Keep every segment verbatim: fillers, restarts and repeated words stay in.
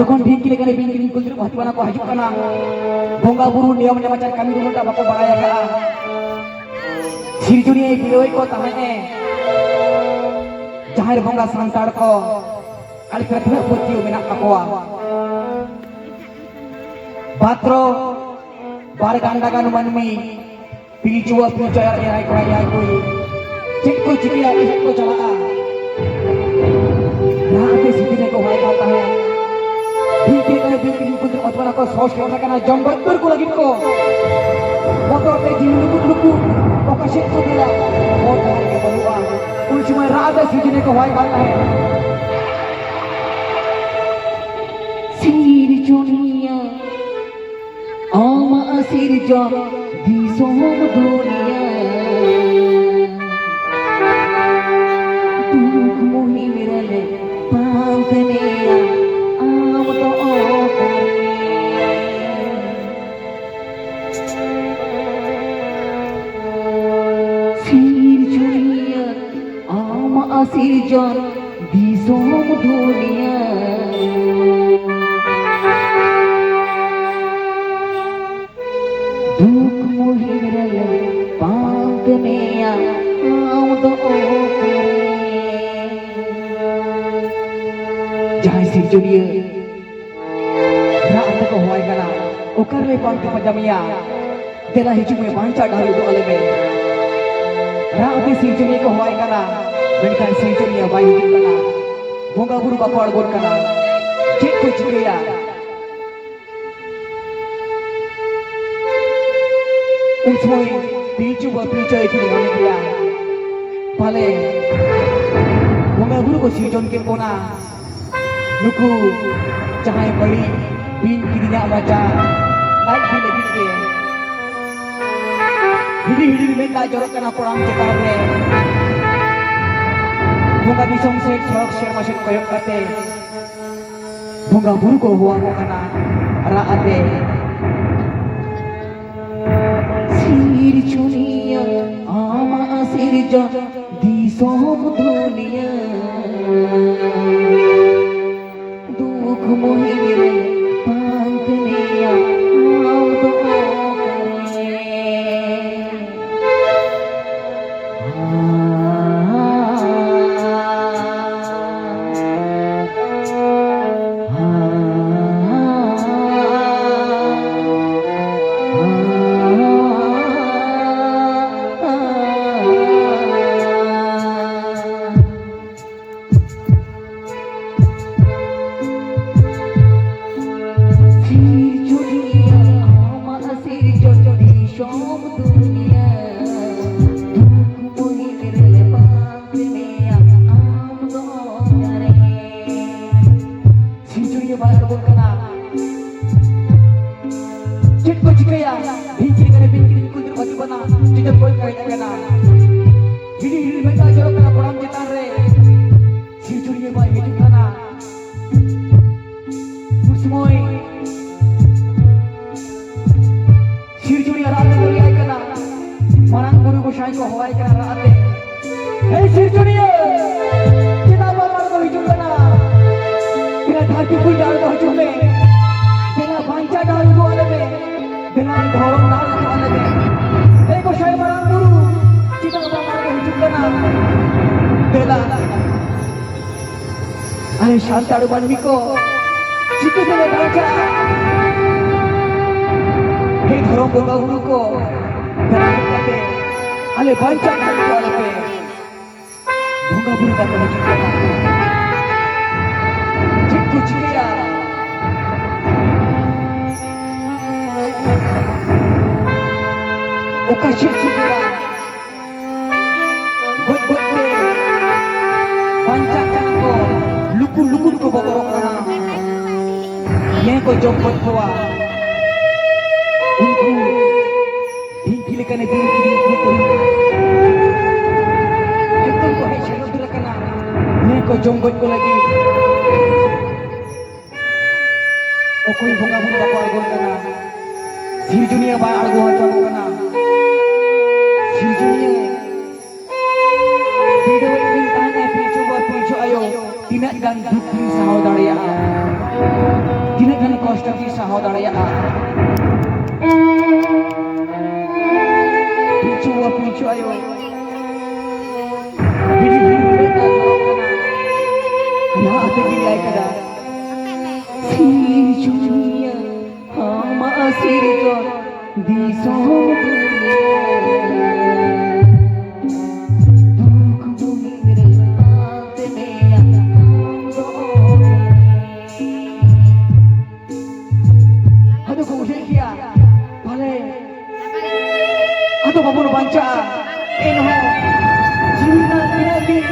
ᱡᱚᱠᱷᱚᱱ ᱰᱷᱤᱝᱠᱤ ᱞᱮᱠᱟᱱ ᱵᱤᱧ ᱠᱤᱫᱤᱧ ᱠᱩᱞ ᱛᱟᱹᱨᱩᱵ ᱦᱟᱹᱛᱤ ᱵᱟᱱᱟ ᱠᱚ ᱦᱤᱡᱩᱜ ᱠᱟᱱᱟ, ᱵᱚᱸᱜᱟ ᱵᱩᱨᱩ ᱱᱤᱭᱚᱢ ᱱᱮᱢᱟᱪᱟᱨ ᱠᱟᱹᱢᱤ ᱫᱚ ᱩᱱᱟᱹᱜ ᱵᱟᱠᱚ ᱵᱟᱲᱟᱭ ᱟᱠᱟᱫᱼᱟ᱾ ᱥᱤᱨᱡᱚᱱᱤᱭᱟᱹᱭ ᱵᱤᱞᱟᱹᱣᱮᱫ ᱠᱚ ᱛᱟᱦᱮᱸᱫ ᱮ, ᱡᱟᱦᱮᱨ ᱵᱚᱸᱜᱟ ᱥᱟᱱᱛᱟᱲ ᱠᱚ ᱟᱹᱰᱤ ᱯᱟᱹᱛᱭᱟᱹᱣ ᱢᱮᱱᱟᱜ ᱛᱟᱠᱚᱣᱟ᱾ ᱵᱟᱛᱨᱚ ᱵᱟᱨ ᱜᱟᱱᱰᱟ ᱜᱟᱱ ᱢᱟᱹᱱᱢᱤ ᱯᱤᱞᱪᱩ ᱵᱟ ᱯᱤᱞᱪᱩ ᱟᱭᱳ, ᱮᱭᱟᱭ ᱠᱚᱲᱟ ᱮᱭᱟᱭ ᱠᱩᱲᱤ, ᱪᱮᱫ ᱠᱚ ᱪᱤᱠᱟᱹᱭᱟ, ᱪᱮᱫ ᱠᱚ ᱪᱟᱞᱟᱜᱼᱟ? ᱨᱟᱜ ᱟᱛᱮ ᱥᱤᱨᱡᱚᱱᱤᱭᱟᱹ ᱠᱚ ᱦᱚᱦᱚᱭ ᱠᱟᱱ ᱛᱟᱦᱮᱸᱫ᱾ ᱵᱤᱧ ᱠᱤᱫᱤᱧ ᱠᱟᱱᱟ, ᱵᱤᱧ ᱠᱤᱫᱤᱧ ᱠᱩᱞ ᱛᱟᱹᱨᱩᱵ ᱦᱟᱹᱛᱤ ᱵᱟᱱᱟ ᱠᱚ ᱥᱚᱥ ᱥᱮᱴᱮᱨ ᱟᱠᱟᱱᱟ ᱡᱚᱢ ᱜᱚᱡ ᱩᱛᱟᱹᱨ ᱠᱚ ᱞᱟᱹᱜᱤᱫ ᱠᱚ᱾ ᱵᱚᱛᱚᱨ ᱛᱮ ᱡᱤᱣᱤ ᱞᱩᱠᱩ ᱞᱩᱠᱩ ᱚᱠᱟ ᱥᱮᱫ ᱠᱚ ᱫᱟᱹᱲᱟ, ᱦᱚᱨ ᱰᱟᱦᱟᱨ ᱜᱮ ᱵᱟᱹᱱᱩᱜᱼᱟ᱾ ᱩᱱ ᱥᱚᱢᱚᱭ ᱨᱟᱜ ᱟᱛᱮ ᱥᱤᱨᱡᱚᱱᱤᱭᱟᱹ ᱠᱚ ᱦᱚᱦᱚᱭ ᱠᱟᱱ ᱛᱟᱦᱮᱸᱫ᱾ ᱥᱤᱨᱡᱚᱱᱤᱭᱟᱹ ᱟᱢᱟᱜ ᱥᱤᱨᱡᱚᱱ ᱫᱤᱥᱚᱢ ᱫᱩᱱᱤᱭᱟᱹ᱾ ᱫᱩᱠ ᱢᱩᱦᱤᱢ ᱨᱮᱞᱮ ᱯᱟᱱᱛᱮ ᱢᱮᱭᱟ, ᱟᱢ ᱫᱚ ᱚᱠᱟᱨᱮ? ᱥᱤᱨᱡᱚᱱᱤᱭᱟᱹ ᱟᱢᱟᱜ ᱥᱤᱨᱡᱚᱱ ᱫᱤᱥᱚᱢ ᱫᱩᱱᱤᱭᱟᱹ᱾ ᱫᱩᱠ ᱢᱩᱦᱤᱢ ᱨᱮᱞᱮ ᱯᱟᱱᱛᱮ ᱢᱮᱭᱟ, ᱟᱢ ᱫᱚ ᱚᱠᱟᱨᱮ? ᱡᱟᱦᱟᱸᱭ ᱥᱤᱨᱡᱚᱱᱤᱭᱟᱹ ᱨᱟᱜ ᱟᱛᱮ ᱠᱚ ᱦᱚᱦᱚᱣᱟᱭ ᱠᱟᱱᱟ, ᱚᱠᱟ ᱨᱮᱞᱮ ᱯᱟᱱᱛᱮ ᱯᱟᱸᱡᱟ ᱢᱮᱭᱟ? ᱫᱮᱞᱟ ᱦᱤᱡᱩᱜ ᱢᱮ, ᱵᱟᱧᱪᱟᱣ ᱰᱟᱦᱟᱨ ᱩᱫᱩᱜ ᱟᱞᱮ ᱢᱮ᱾ ᱨᱟᱜ ᱟᱛᱮ ᱥᱤᱨᱡᱚᱱᱤᱭᱟᱹ ᱠᱚ ᱦᱚᱦᱚᱣᱟᱭ ᱠᱟᱱᱟ, ᱢᱮᱱᱠᱷᱟᱱ ᱥᱤᱨᱡᱚᱱᱤᱭᱟᱹ ᱵᱟᱭ ᱦᱤᱡᱩᱜ ᱠᱟᱱᱟ᱾ ᱵᱚᱸᱜᱟ ᱵᱩᱨᱩ ᱵᱟᱠᱚ ᱟᱬᱜᱚᱱ ᱠᱟᱱᱟ᱾ ᱪᱮᱫ ᱠᱚ ᱪᱤᱠᱟᱹᱭᱟ? ᱩᱱ ᱥᱚᱢᱚᱭ ᱯᱤᱞᱪᱩ ᱵᱟ ᱯᱤᱞᱪᱩ ᱟᱭᱳ ᱠᱤᱱ ᱢᱚᱱᱮ ᱠᱮᱫᱟ, ᱯᱟᱞᱮ ᱵᱚᱸᱜᱟ ᱵᱩᱨᱩ ᱠᱚ ᱥᱤᱨᱡᱚᱱ ᱠᱮᱫ ᱵᱚᱱᱟ, ᱱᱩᱠᱩ ᱡᱟᱦᱟᱸᱭ ᱵᱟᱹᱲᱤᱡ ᱵᱤᱧ ᱠᱤᱫᱤᱧᱟᱜ ᱢᱚᱪᱟ ᱞᱟᱡ ᱵᱤ ᱞᱟᱹᱜᱤᱫ ᱜᱮ᱾ ᱦᱤᱰᱤᱨ ᱦᱤᱰᱤᱨ ᱢᱮᱫ ᱫᱟᱜ ᱡᱚᱨᱚᱜ ᱠᱟᱱᱟ ᱠᱚᱲᱟᱢ ᱪᱮᱛᱟᱱ ᱨᱮ᱾ ᱵᱚᱸᱜᱟ ᱫᱤᱥᱚᱢ ᱥᱮᱫ ᱥᱚᱲᱚᱠ ᱥᱮᱨᱢᱟ ᱥᱮᱫ ᱠᱚᱭᱚᱜ ᱠᱟᱛᱮ ᱵᱚᱸᱜᱟ ᱵᱩᱨᱩ ᱠᱚ ᱦᱚᱦᱚ ᱟᱠᱚ ᱠᱟᱱᱟ ᱨᱟᱜ ᱟᱛᱮ᱾ ᱥᱤᱨᱡᱚᱱᱤᱭᱟᱹ ᱟᱢᱟᱜ ᱥᱤᱨᱡᱚᱱ ᱫᱤᱥᱚᱢ ᱫᱩᱱᱤᱭᱟᱹ᱾ ᱫᱩᱠ ᱢᱩᱦᱤᱢ ᱫᱮᱞᱟ, ᱟᱞᱮ ᱥᱟᱱᱛᱟᱲ ᱢᱟᱹᱱᱢᱤ ᱠᱚ ᱪᱤᱠᱟᱹ ᱛᱮᱞᱮ ᱵᱟᱧᱪᱟᱜᱼᱟ? ᱦᱮ ᱫᱷᱚᱨᱚᱢ ᱵᱚᱸᱜᱟ ᱵᱩᱨᱩ ᱠᱚ, ᱫᱟᱭᱟ ᱠᱟᱛᱮ ᱟᱞᱮ ᱵᱟᱧᱪᱟᱣ ᱫᱟᱲᱮ ᱦᱚᱪᱚ ᱟᱞᱮ ᱯᱮ᱾ ᱵᱚᱸᱜᱟ ᱵᱩᱨᱩ ᱵᱟᱠᱚ ᱦᱤᱡᱩᱜ ᱠᱟᱱᱟ᱾ ᱪᱮᱫ ᱠᱚ ᱪᱤᱠᱟᱹᱭᱟ? ᱚᱠᱟ ᱪᱮᱫ ᱪᱤᱠᱟᱹᱭᱟ? ᱜᱚᱡ ᱜᱚᱡ ᱛᱮ ᱵᱟᱧᱪᱟᱜ ᱠᱟᱱᱟ ᱠᱚ, ᱞᱩᱠᱩ ᱞᱩᱠᱩ ᱠᱚ ᱵᱚᱛᱚᱨᱚᱜ ᱠᱟᱱᱟ᱾ ᱱᱮ ᱠᱚ ᱡᱚᱢ ᱜᱚᱡ ᱠᱚᱣᱟ᱾ ᱩᱱᱠᱩ ᱰᱷᱤᱝᱠᱤ ᱞᱮᱠᱟᱱᱮ ᱵᱤᱨ ᱠᱤᱫᱤᱧ ᱠᱩᱲᱤ ᱛᱟᱹᱨᱩᱵ᱾ ᱮᱠᱫᱚᱢ ᱠᱚ ᱦᱮᱡ ᱥᱮᱴᱮᱨ ᱩᱛᱟᱹᱨ ᱟᱠᱟᱱᱟ᱾ ᱱᱮ ᱠᱚ ᱡᱚᱢ ᱜᱚᱡ ᱠᱚ ᱞᱟᱹᱜᱤᱫ᱾ ᱚᱠᱚᱭ ᱵᱚᱸᱜᱟ ᱵᱩᱨᱩ ᱵᱟᱠᱚ ᱟᱬᱜᱚᱱ ᱠᱟᱱᱟ᱾ ᱥᱤᱨᱡᱚᱱᱤᱭᱟᱹ ᱵᱟᱭ ᱟᱬᱜᱚ ᱦᱚᱪᱚ ᱟᱠᱚ ᱠᱟᱱᱟ᱾ ᱥᱤᱨᱡᱚᱱᱤᱭᱟᱹ ᱵᱤᱰᱟᱹᱣᱮᱫ ᱵᱤᱱ ᱛᱟᱦᱮᱸᱱᱟᱭ ᱯᱤᱞᱪᱩ ᱵᱟᱵᱟ, ᱯᱤᱞᱪᱩ ᱟᱭᱳ, ᱛᱤᱱᱟᱹᱜ ᱜᱟᱱ ᱫᱩᱠ ᱵᱤᱱ ᱥᱟᱦᱟᱣ ᱫᱟᱲᱮᱭᱟᱜᱼᱟ, ᱛᱤᱱᱟᱹᱜ ᱜᱟᱱ ᱠᱚᱥᱴᱚ ᱵᱤᱱ ᱥᱟᱦᱟᱣ ᱫᱟᱲᱮᱭᱟᱜᱼᱟ᱾ ᱯᱤᱞᱪᱩ ᱵᱟᱵᱟ, ᱯᱤᱞᱪᱩ ᱟᱭᱳ, ᱵᱤᱲᱤ ᱵᱤᱲᱤ ᱵᱤᱲᱤ ᱫᱟᱜ ᱡᱚᱨᱚᱜ ᱠᱟᱱᱟ᱾ ᱨᱟᱦᱟ ᱟᱛᱮ ᱜᱮ ᱞᱟᱹᱭ ᱠᱮᱫᱟ, ᱥᱤᱨᱡᱚᱱᱤᱭᱟᱹ ᱟᱢᱟᱜ ᱥᱤᱨᱡᱚᱱ ᱫᱤᱥᱚᱢ ᱫᱩᱱᱤᱭᱟᱹ᱾ ᱫᱩᱠ ᱵᱩᱢᱤ ᱨᱮ ᱟᱱᱛᱮ ᱢᱮᱭᱟ ᱟᱢ ᱫᱚ᱾ ᱟᱫᱚ ᱠᱚ ᱩᱭᱦᱟᱹᱨ ᱠᱮᱭᱟ, ᱯᱟᱞᱮ ᱟᱫᱚ ᱵᱟᱵᱚᱱ ᱵᱟᱧᱪᱟᱜᱼᱟ᱾ ᱮᱱᱦᱚᱸ ᱡᱤᱣᱤ ᱨᱮᱱᱟᱜ ᱛᱤᱱᱟᱹᱜ ᱫᱤᱱ,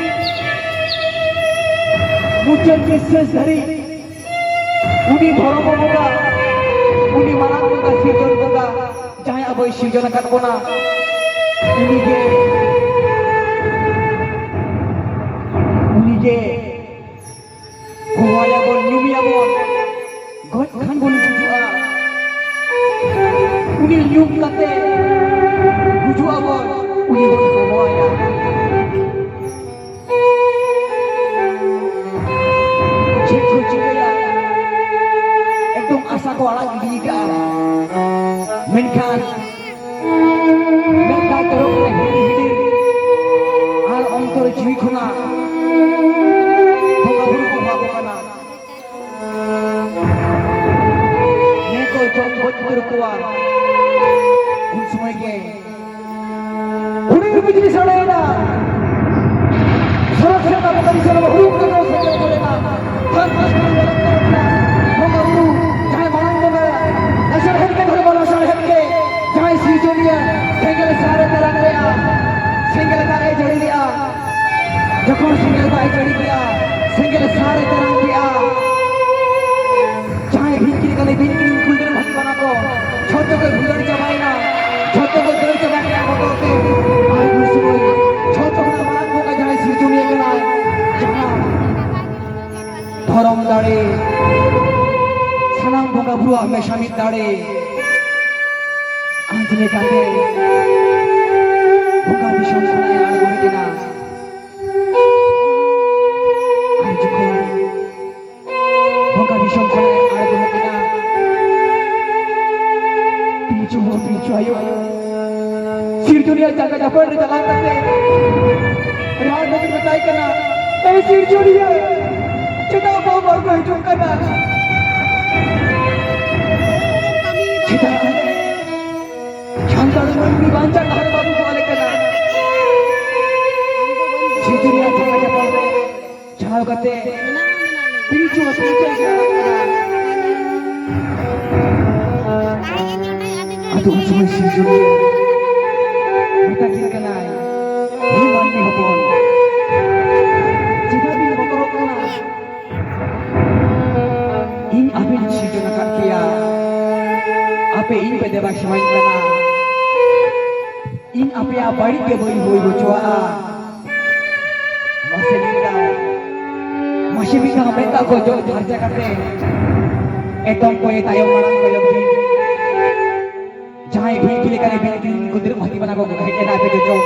ᱢᱩᱪᱟᱹᱫ ᱱᱤᱥᱥᱟᱹᱥ ᱫᱷᱟᱹᱨᱤᱡ ᱩᱱᱤ ᱫᱷᱚᱨᱚᱢ ᱵᱚᱸᱜᱟ, ᱩᱱᱤ ᱢᱟᱨᱟᱝ ᱵᱚᱸᱜᱟ, ᱥᱤᱨᱡᱚᱱ ᱵᱚᱸᱜᱟ, ᱡᱟᱦᱟᱸᱭ ᱟᱵᱚᱭ ᱥᱤᱨᱡᱚᱱ ᱟᱠᱟᱫ ᱵᱚᱱᱟ, ᱩᱱᱤᱜᱮ, ᱩᱱᱤᱜᱮ ᱦᱚᱦᱚᱭᱟᱵᱚᱱ, ᱧᱩᱢᱮᱭᱟᱵᱚᱱ, ᱜᱚᱡ ᱠᱷᱟᱱ ᱵᱚᱱ ᱜᱩᱡᱩᱜᱼᱟ᱾ ᱩᱱᱤ ᱧᱩᱢ ᱠᱟᱛᱮ ᱜᱩᱡᱩᱜ ᱟᱵᱚᱱ, ᱩᱱᱤ ᱵᱚᱱ ᱦᱚᱦᱚᱣᱟᱭᱟ᱾ ᱪᱮᱫ ᱠᱚ ᱪᱤᱠᱟᱹᱭᱟ? ᱮᱠᱫᱚᱢ ᱟᱥᱟ ᱠᱚ ᱟᱲᱟᱜ ᱜᱤᱰᱤ ᱠᱟᱜᱼᱟ᱾ ᱢᱮᱱᱠᱷᱟᱱ ᱢᱮᱫ ᱫᱟᱜ ᱡᱚᱨᱚᱜ ᱠᱟᱱᱟ ᱦᱤᱰᱤᱨ ᱦᱤᱰᱤᱨ, ᱟᱨ ᱚᱱᱛᱚᱨ ᱡᱤᱣᱤ ᱠᱷᱚᱱᱟᱜ ᱥᱚᱢᱚᱭ ᱜᱮ ᱦᱩᱰᱤᱧ ᱵᱤᱡᱽᱞᱤ ᱥᱟᱰᱮᱭᱮᱱᱟ᱾ ᱥᱚᱨᱚᱜ ᱥᱮᱫ ᱟᱵᱚ ᱠᱟᱹᱢᱤ ᱥᱮᱫ ᱦᱩᱰᱤᱧ ᱵᱤᱡᱽᱞᱤ ᱥᱟᱰᱮᱭᱮᱱᱟ᱾ ᱛᱷᱟᱱ ᱯᱟᱥᱴᱟ ᱨᱮ ᱨᱚᱠᱛᱚ ᱨᱮᱱᱟᱜ ᱵᱚᱸᱜᱟ ᱵᱩᱨᱩ, ᱡᱟᱦᱟᱸᱭ ᱢᱟᱨᱟᱝ ᱵᱚᱸᱜᱟ, ᱞᱟᱥᱟᱲᱦᱮᱫ ᱜᱮ ᱫᱷᱚᱨᱢᱚ, ᱞᱟᱥᱟᱲᱦᱮᱫ ᱜᱮ ᱡᱟᱦᱟᱸᱭ ᱥᱤᱨᱡᱚᱱᱤᱭᱟᱹ, ᱥᱮᱸᱜᱮᱞ ᱥᱟᱨᱮ ᱛᱮᱨᱟᱝ ᱞᱮᱜᱼᱟ, ᱥᱮᱸᱜᱮᱞ ᱫᱟᱜ ᱮ ᱡᱟᱹᱲᱤ ᱞᱮᱜᱼᱟ, ᱡᱚᱠᱷᱚᱱ ᱥᱮᱸᱜᱮᱞ ᱫᱟᱜ ᱮ ᱡᱟᱹᱲᱤ ᱠᱮᱜᱼᱟ, ᱥᱮᱸᱜᱮᱞ ᱥᱟᱨᱮ ᱛᱮᱨᱟᱝ ᱠᱮᱜᱼᱟ, ᱡᱟᱦᱟᱸᱭ ᱵᱷᱤᱛᱨᱤ ᱠᱟᱱᱟ, ᱵᱷᱤᱛᱨᱤ ᱠᱩᱞ ᱨᱮᱱ ᱵᱷᱟᱜᱽ ᱠᱟᱱᱟ ᱠᱚ, ᱡᱷᱚᱛᱚ ᱠᱚ ᱵᱷᱩᱞᱟᱹᱲ ᱪᱟᱵᱟᱭᱮᱱᱟ, ᱡᱷᱚᱛᱚ ᱠᱚ ᱫᱟᱹᱲ ᱪᱟᱵᱟ ᱠᱮᱜᱼᱟ ᱵᱚᱛᱚᱨ ᱛᱮ᱾ ᱟᱨ ᱩᱱ ᱥᱚᱢᱚᱭ ᱡᱷᱚᱛᱚ ᱠᱷᱚᱱᱟᱜ ᱢᱟᱨᱟᱝ ᱵᱚᱸᱜᱟ ᱡᱟᱦᱟᱸᱭ ᱥᱤᱨᱡᱚᱱᱤᱭᱟᱹ ᱠᱟᱱᱟᱭ, ᱡᱟᱦᱟᱸ ᱫᱷᱚᱨᱚᱢ ᱫᱟᱲᱮ, ᱥᱟᱱᱟᱢ ᱵᱚᱸᱜᱟ ᱵᱩᱨᱩᱣᱟᱜ ᱢᱮᱥᱟ ᱢᱤᱫ ᱫᱟᱲᱮ, ᱟᱸᱡᱽ ᱞᱮᱠᱟᱛᱮ ᱵᱚᱸᱜᱟ ᱫᱤᱥᱚᱢ ᱠᱷᱚᱱᱟᱜ ᱮ ᱟᱬᱜᱚ ᱦᱮᱡ ᱮᱱᱟ᱾ ᱟᱨ ᱡᱚᱠᱷᱚᱱ ᱵᱚᱸᱜᱟ ᱫᱤᱥᱚᱢ ᱠᱷᱚᱱᱟᱜ ᱮ ᱟᱬᱜᱚ ᱦᱮᱡ ᱮᱱᱟ, ᱯᱤᱞᱪᱩ ᱦᱚᱸ ᱯᱤᱞᱪᱩ ᱟᱭᱳ ᱥᱤᱨᱡᱚᱱᱤᱭᱟᱹ ᱡᱟᱸᱜᱟ ᱡᱟᱯᱟᱜ ᱨᱮ ᱪᱟᱞᱟᱣ ᱠᱟᱛᱮ ᱨᱟᱡᱽ ᱫᱚᱠᱤᱱ ᱢᱮᱛᱟᱭ ᱠᱟᱱᱟ, "ᱮ ᱥᱤᱨᱡᱚᱱᱤᱭᱟᱹ, ᱪᱮᱫᱟᱜ ᱵᱟᱢ ᱟᱬᱜᱚ ᱦᱤᱡᱩᱜ ᱠᱟᱱᱟ? ᱪᱮᱫᱟᱜ ᱥᱟᱱᱛᱟᱲ ᱢᱟᱹᱱᱢᱤ ᱵᱟᱧᱪᱟᱣ ᱰᱟᱦᱟᱨ ᱵᱟᱢ ᱩᱫᱩᱜ ᱟᱞᱮ ᱠᱟᱱᱟ?" ᱥᱤᱨᱡᱚᱱᱤᱭᱟᱹ ᱡᱟᱸᱜᱟ ᱡᱟᱯᱟᱜ ᱨᱮ ᱪᱟᱞᱟᱣ ᱠᱟᱛᱮ ᱯᱤᱞᱪᱩ ᱦᱚᱸ ᱯᱤᱞᱪᱩ ᱟᱭᱳ ᱠᱤᱱ ᱨᱟᱜ ᱠᱟᱱᱟ᱾ ᱟᱫᱚ ᱩᱱ ᱥᱚᱢᱚᱭ ᱥᱤᱨᱡᱚᱱᱤᱭᱟᱹ ᱢᱮᱛᱟ ᱠᱤᱱ ᱠᱟᱱᱟᱭ, "ᱦᱮ ᱢᱟᱹᱱᱢᱤ ᱦᱚᱯᱚᱱ, ᱪᱮᱫᱟᱜ ᱵᱤᱱ ᱵᱚᱛᱚᱨᱚᱜ ᱠᱟᱱᱟ? ᱤᱧ ᱟᱹᱵᱤᱱ ᱥᱤᱨᱡᱚᱱ ᱟᱠᱟᱫ ᱯᱮᱭᱟ, ᱟᱯᱮ ᱤᱧ ᱯᱮ ᱫᱮᱵᱟ ᱥᱮᱵᱟᱧ ᱠᱟᱱᱟ, ᱤᱧ ᱟᱯᱮᱭᱟᱜ ᱵᱟᱹᱲᱤᱡ ᱜᱮ ᱵᱟᱹᱧ ᱦᱩᱭ ᱦᱚᱪᱚᱣᱟᱜᱼᱟ᱾ ᱢᱟᱥᱮ ᱢᱤᱫ ᱫᱷᱟᱣ, ᱢᱟᱥᱮ ᱢᱤᱫ ᱫᱷᱟᱣ ᱢᱮᱫ ᱫᱟᱜ ᱠᱚ ᱡᱚᱜ ᱯᱷᱟᱨᱪᱟ ᱠᱟᱛᱮ ᱮᱛᱚᱢ ᱠᱚᱭᱮ ᱛᱟᱭᱚᱢ ᱢᱟᱲᱟᱝ ᱠᱚᱭᱚᱜ ᱵᱤᱱ᱾ ᱡᱟᱦᱟᱸᱭ ᱵᱤᱧ ᱞᱮᱠᱟᱱ ᱵᱤᱧ ᱵᱤᱧ ᱠᱚ ᱫᱩᱲᱩᱵ ᱦᱟᱹᱛᱤ ᱵᱟᱱᱟ ᱠᱚ ᱦᱮᱡ ᱮᱱᱟ ᱟᱯᱮ ᱡᱚᱡᱚᱢ᱾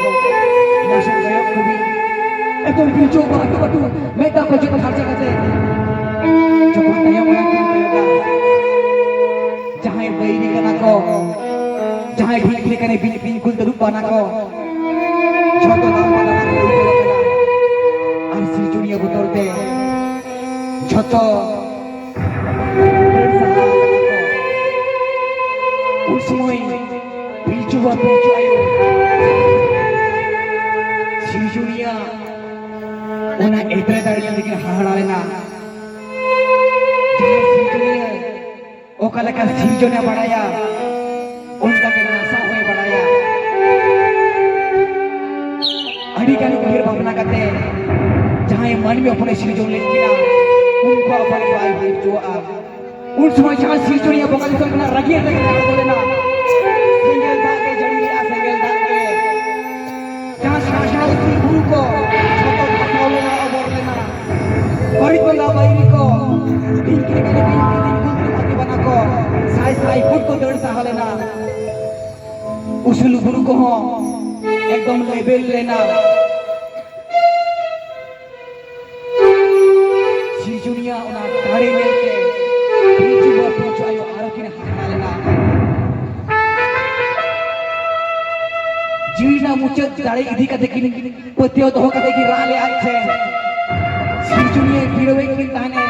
ᱢᱟᱥᱮ ᱠᱚᱭᱚᱜ ᱠᱚᱵᱤᱱ᱾ ᱮᱛᱚᱢ ᱯᱤᱞᱪᱩ ᱵᱟᱵᱟ ᱟᱹᱴᱩ ᱟᱹᱴᱩ ᱢᱮᱫ ᱫᱟᱜ ᱠᱚ ᱡᱚᱜ ᱯᱷᱟᱨᱪᱟ ᱠᱟᱛᱮ ᱡᱚᱠᱷᱚᱱ ᱛᱟᱭᱚᱢ ᱢᱟᱲᱟᱝ ᱠᱤᱱ ᱠᱚᱭᱚᱜᱟ, ᱡᱟᱦᱟᱸᱭ ᱵᱟᱹᱭᱨᱤ ᱠᱟᱱᱟ ᱠᱚ, ᱡᱟᱦᱟᱸᱭ ᱵᱷᱤᱛᱨᱤ ᱠᱟᱱᱟ ᱵᱤᱧ ᱵᱤᱧ ᱠᱩᱞ ᱛᱟᱹᱨᱩᱵ ᱵᱟᱱᱟ ᱠᱚ, ᱡᱷᱚᱛᱚ ᱫᱟᱢ ᱵᱟᱱᱟ ᱠᱚ ᱩᱞᱴᱟᱹᱣ ᱟᱠᱟᱱᱟ᱾ ᱟᱨ ᱥᱤᱨᱡᱚᱱᱤᱭᱟᱹ ᱵᱚᱫᱚᱞ ᱛᱮ ᱡᱷᱚᱛᱚ ᱫᱟᱹᱲ ᱥᱟᱦᱟ ᱟᱠᱟᱱᱟ ᱠᱚ᱾ ᱩᱱ ᱥᱚᱢᱚᱭ ᱯᱤᱞᱪᱩ ᱯᱤᱞᱪᱩ ᱟᱭᱳ, ᱥᱤᱨᱡᱚᱱᱤᱭᱟᱹ ᱚᱱᱟ ᱮᱛᱨᱮ ᱫᱟᱲᱮ ᱧᱮᱞ ᱛᱮᱠᱤᱱ ᱦᱟᱦᱟᱲᱟ ᱞᱮᱱᱟ᱾ ᱡᱟᱦᱟᱸᱭ ᱥᱤᱨᱡᱚᱱᱤᱭᱟᱹ ᱚᱠᱟ ᱞᱮᱠᱟ ᱥᱤᱨᱡᱚᱱᱮ ᱵᱟᱲᱟᱭᱟ, ᱚᱱᱠᱟ ᱜᱮ ᱱᱟᱥᱟᱣ ᱦᱚᱸᱭ ᱵᱟᱲᱟᱭᱟ᱾ ᱟᱹᱰᱤ ᱜᱟᱱ ᱩᱭᱦᱟᱹᱨ ᱵᱷᱟᱵᱽᱱᱟ ᱠᱟᱛᱮ ᱡᱟᱦᱟᱸᱭ ᱢᱟᱹᱱᱢᱤ ᱦᱚᱯᱚᱱᱮ ᱥᱤᱨᱡᱚᱱ ᱞᱮᱫ ᱠᱤᱱᱟ, ᱩᱱᱠᱩᱣᱟᱜ ᱵᱟᱹᱲᱤᱡ ᱵᱟᱭ ᱦᱩᱭ ᱦᱚᱪᱚᱣᱟᱜᱼᱟ᱾ ᱩᱱ ᱥᱚᱢᱚᱭ ᱡᱟᱦᱟᱸ ᱥᱤᱨᱡᱚᱱᱤᱭᱟᱹ ᱵᱚᱸᱜᱟ ᱫᱤᱥᱚᱢ ᱠᱷᱚᱱᱟᱜ ᱨᱟᱹᱜᱤ ᱨᱟᱹᱜᱤ ᱟᱬᱜᱚ ᱞᱮᱱᱟ, ᱥᱮᱸᱜᱮᱞ ᱫᱟᱜ ᱜᱮ ᱡᱟᱹᱲᱤ ᱞᱮᱜᱼᱟ, ᱥᱮᱸᱜᱮᱞ ᱫᱟᱜ ᱜᱮ᱾ ᱡᱟᱦᱟᱸ ᱥᱮᱬᱟ ᱥᱮᱬᱟ ᱩᱥᱩᱞ ᱵᱩᱨᱩ ᱠᱚ ᱡᱷᱚᱛᱚ ᱫᱷᱟᱥᱟᱣ ᱞᱮᱱᱟ, ᱚᱵᱚᱨ ᱞᱮᱱᱟ᱾ ᱵᱟᱹᱲᱤᱡ ᱵᱚᱸᱜᱟ ᱵᱟᱹᱭᱨᱤ ᱠᱚ ᱰᱷᱤᱝᱠᱤ ᱞᱮᱠᱟ ᱰᱷᱤᱝᱠᱤ ᱰᱷᱤᱝᱠᱤ ᱰᱷᱤᱝᱠᱤ ᱦᱟᱹᱛᱤ ᱵᱟᱱᱟ ᱠᱚ ᱥᱟᱭ ᱥᱟᱭ ᱯᱷᱩᱴ ᱠᱚ ᱫᱟᱹᱲ ᱥᱟᱦᱟ ᱞᱮᱱᱟ᱾ ᱩᱥᱩᱞ ᱵᱩᱨᱩ ᱠᱚᱦᱚᱸ ᱮᱠᱫᱚᱢ ᱞᱮᱵᱮᱞ ᱞᱮᱱᱟ᱾ ᱥᱤᱨᱡᱚᱱᱤᱭᱟᱹ ᱚᱱᱟ ᱫᱟᱲᱮ ᱧᱮᱞᱛᱮ ᱯᱤᱞᱪᱩ ᱵᱟᱵᱟ ᱯᱤᱞᱪᱩ ᱟᱭᱳ ᱟᱨᱚ ᱠᱤᱱ ᱦᱟᱦᱟᱲᱟ ᱞᱮᱱᱟ᱾ ᱡᱤᱣᱤ ᱨᱮᱱᱟᱜ ᱢᱩᱪᱟᱹᱫ ᱫᱟᱲᱮ ᱤᱫᱤ ᱠᱟᱛᱮ ᱠᱤᱱ ᱯᱟᱹᱛᱭᱟᱹᱣ ᱫᱚᱦᱚ ᱠᱟᱛᱮ ᱠᱤᱱ ᱨᱟᱜ ᱞᱮᱫᱼᱟ ᱟᱡ ᱴᱷᱮᱱ᱾ ᱥᱤᱨᱡᱚᱱᱤᱭᱟᱹ ᱯᱤᱲᱟᱹᱣᱮᱫ ᱠᱤᱱ ᱛᱟᱦᱮᱱᱮ,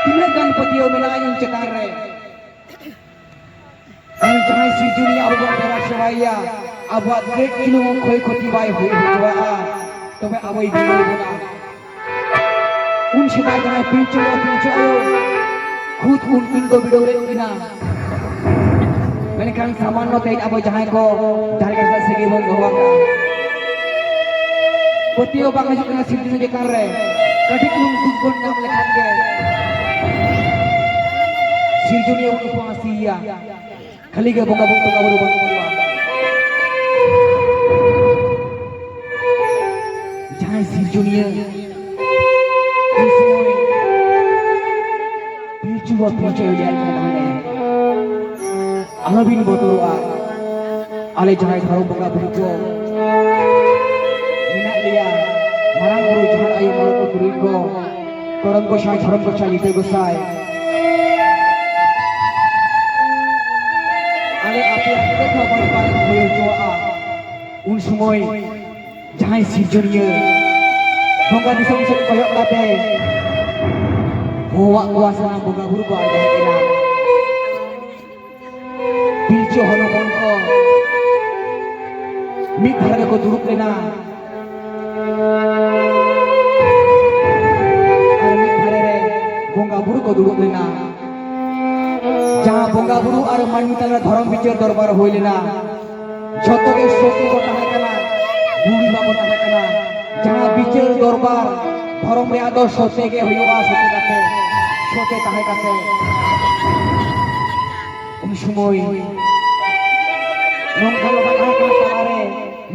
ᱛᱤᱱᱟᱹᱜ ᱜᱟᱱ ᱯᱟᱹᱛᱭᱟᱹᱣ ᱢᱮᱱᱟᱜᱼᱟ ᱤᱧ ᱪᱮᱛᱟᱱ ᱨᱮ? ᱩᱱᱤ ᱡᱟᱦᱟᱸᱭ ᱥᱤᱨᱡᱚᱱᱤᱭᱟᱹ ᱟᱵᱚ ᱵᱚᱱ ᱫᱮᱵᱟ ᱥᱮᱵᱟᱭᱮᱭᱟ, ᱟᱵᱚᱣᱟᱜ ᱠᱟᱹᱡ ᱪᱩᱞᱩᱝ ᱦᱚᱸ ᱠᱷᱚᱭ ᱠᱷᱚᱛᱤ ᱵᱟᱭ ᱦᱩᱭ ᱦᱚᱪᱚᱣᱟᱜᱼᱟ, ᱛᱚᱵᱮ ᱟᱵᱚᱭ ᱵᱤᱰᱟᱹᱣ ᱵᱚᱱᱟ᱾ ᱩᱱ ᱥᱮᱫᱟᱭ ᱡᱟᱦᱟᱸᱭ ᱯᱤᱞᱪᱩ ᱵᱟᱵᱟ ᱯᱤᱞᱪᱩ ᱟᱭᱳ, ᱠᱷᱩᱫ ᱩᱱᱠᱤᱱ ᱠᱚ ᱵᱤᱰᱟᱹᱣ ᱞᱮᱫ ᱠᱤᱱᱟ᱾ ᱢᱮᱱᱠᱷᱟᱱ ᱥᱟᱢᱟᱱᱱᱚ ᱛᱮᱦᱮᱧ ᱟᱵᱚ ᱡᱟᱦᱟᱸᱭ ᱠᱚ ᱡᱟᱦᱟᱸ ᱞᱮᱠᱟ ᱥᱟᱹᱜᱟᱹᱭ ᱵᱚᱱ ᱫᱚᱦᱚ ᱟᱠᱟᱫᱼᱟ, ᱯᱟᱹᱛᱭᱟᱹᱣ ᱵᱟᱝ ᱦᱤᱡᱩᱜ ᱠᱟᱱᱟ ᱥᱤᱨᱡᱚᱱᱤᱭᱟᱹ ᱪᱮᱛᱟᱱ ᱨᱮ᱾ ᱠᱟᱹᱴᱤᱡ ᱪᱩᱞᱩᱝ ᱫᱩᱠ ᱵᱚᱱ ᱧᱟᱢ ᱞᱮᱠᱷᱟᱱ ᱜᱮ ᱥᱤᱨᱡᱚᱱᱤᱭᱟᱹ ᱵᱚᱱ ᱩᱯᱟᱹᱥᱤᱭᱮᱭᱟ᱾ ᱠᱷᱟᱹᱞᱤ ᱜᱮ ᱵᱚᱸᱜᱟ ᱵᱩᱨᱩ, ᱵᱚᱸᱜᱟ ᱵᱩᱨᱩ ᱵᱚᱱ ᱠᱚᱣᱟ᱾ ᱡᱟᱦᱟᱸᱭ ᱥᱤᱨᱡᱚᱱᱤᱭᱟᱹ ᱩᱱ ᱥᱚᱢᱚᱭ ᱯᱤᱞᱪᱩ ᱵᱟᱵᱟ ᱯᱤᱞᱪᱩ ᱟᱭᱳ ᱞᱟᱹᱭᱟᱭ ᱠᱟᱱᱟ, ᱟᱞᱚᱵᱤᱱ ᱵᱚᱛᱚᱨᱚᱜᱼᱟ, ᱟᱞᱮ ᱡᱟᱦᱟᱸᱭ ᱫᱷᱚᱨᱚᱢ ᱵᱚᱸᱜᱟ ᱵᱩᱨᱩ ᱠᱚ ᱢᱮᱱᱟᱜ ᱞᱮᱭᱟ, ᱢᱟᱨᱟᱝ ᱵᱩᱨᱩ, ᱡᱟᱦᱮᱨ ᱟᱭᱳ, ᱢᱚᱬᱮ ᱠᱚ ᱛᱩᱨᱩᱭ ᱠᱚ, ᱠᱚᱨᱚᱢ ᱜᱚᱸᱥᱟᱭ, ᱫᱷᱚᱨᱚᱢ ᱜᱚᱸᱥᱟᱭ, ᱞᱤᱴᱟᱹ ᱜᱚᱸᱥᱟᱭ, ᱟᱞᱮ ᱟᱯᱮᱭᱟᱜ ᱪᱮᱫ ᱦᱚᱸ ᱵᱟᱹᱲᱤᱡ ᱵᱟᱞᱮ ᱦᱩᱭ ᱦᱚᱪᱚᱣᱟᱜᱼᱟ᱾ ᱩᱱ ᱥᱚᱢᱚᱭ ᱡᱟᱦᱟᱸᱭ ᱥᱤᱨᱡᱚᱱᱤᱭᱟᱹ ᱵᱚᱸᱜᱟ ᱫᱤᱥᱚᱢ ᱥᱮᱫ ᱠᱚᱭᱚᱜ ᱠᱟᱛᱮ ᱦᱚᱦᱚᱣᱟᱜ ᱠᱚᱣᱟ, ᱥᱟᱱᱟᱢ ᱵᱚᱸᱜᱟ ᱵᱩᱨᱩ ᱠᱚ ᱟᱬᱜᱚ ᱦᱮᱡ ᱮᱱᱟ᱾ ᱯᱤᱞᱪᱩ ᱦᱚᱱ ᱦᱚᱯᱚᱱ ᱠᱚ, ᱢᱤᱫ ᱫᱷᱟᱨᱮ ᱨᱮᱠᱚ ᱫᱩᱲᱩᱵ ᱞᱮᱱᱟ ᱟᱨ ᱢᱤᱫ ᱫᱷᱟᱨᱮ ᱨᱮ ᱵᱚᱸᱜᱟ ᱵᱩᱨᱩ ᱠᱚ ᱫᱩᱲᱩᱵ ᱞᱮᱱᱟ᱾ ᱡᱟᱦᱟᱸ ᱵᱚᱸᱜᱟ ᱵᱩᱨᱩ ᱟᱨ ᱢᱟᱹᱱᱢᱤ ᱛᱟᱞᱟ ᱨᱮ ᱫᱷᱚᱨᱚᱢ ᱵᱤᱪᱟᱹᱨ ᱫᱚᱨᱵᱟᱨ ᱦᱩᱭ ᱞᱮᱱᱟ, ᱡᱷᱚᱛᱚ ᱜᱮ ᱥᱚᱛᱮ ᱠᱚ ᱛᱟᱦᱮᱸ ᱠᱟᱱᱟ, ᱵᱩᱲᱤ ᱵᱟᱠᱚ ᱛᱟᱦᱮᱸ ᱠᱟᱱᱟ᱾ ᱡᱟᱦᱟᱸ ᱵᱤᱪᱟᱹᱨ ᱫᱚᱨᱵᱟᱨ ᱫᱷᱚᱨᱚᱢ ᱨᱮᱭᱟᱜ ᱫᱚ ᱥᱚᱛᱮ ᱜᱮ ᱦᱩᱭᱩᱜᱼᱟ, ᱥᱚᱛᱮ ᱠᱟᱛᱮ, ᱥᱚᱛᱮ ᱛᱟᱦᱮᱸ ᱠᱟᱛᱮ᱾ ᱩᱱ ᱥᱚᱢᱚᱭ ᱱᱚᱝᱠᱟ ᱞᱚᱠᱷᱟ ᱛᱟᱦᱮᱸ ᱠᱟᱱᱟ ᱛᱟᱞᱟᱨᱮ,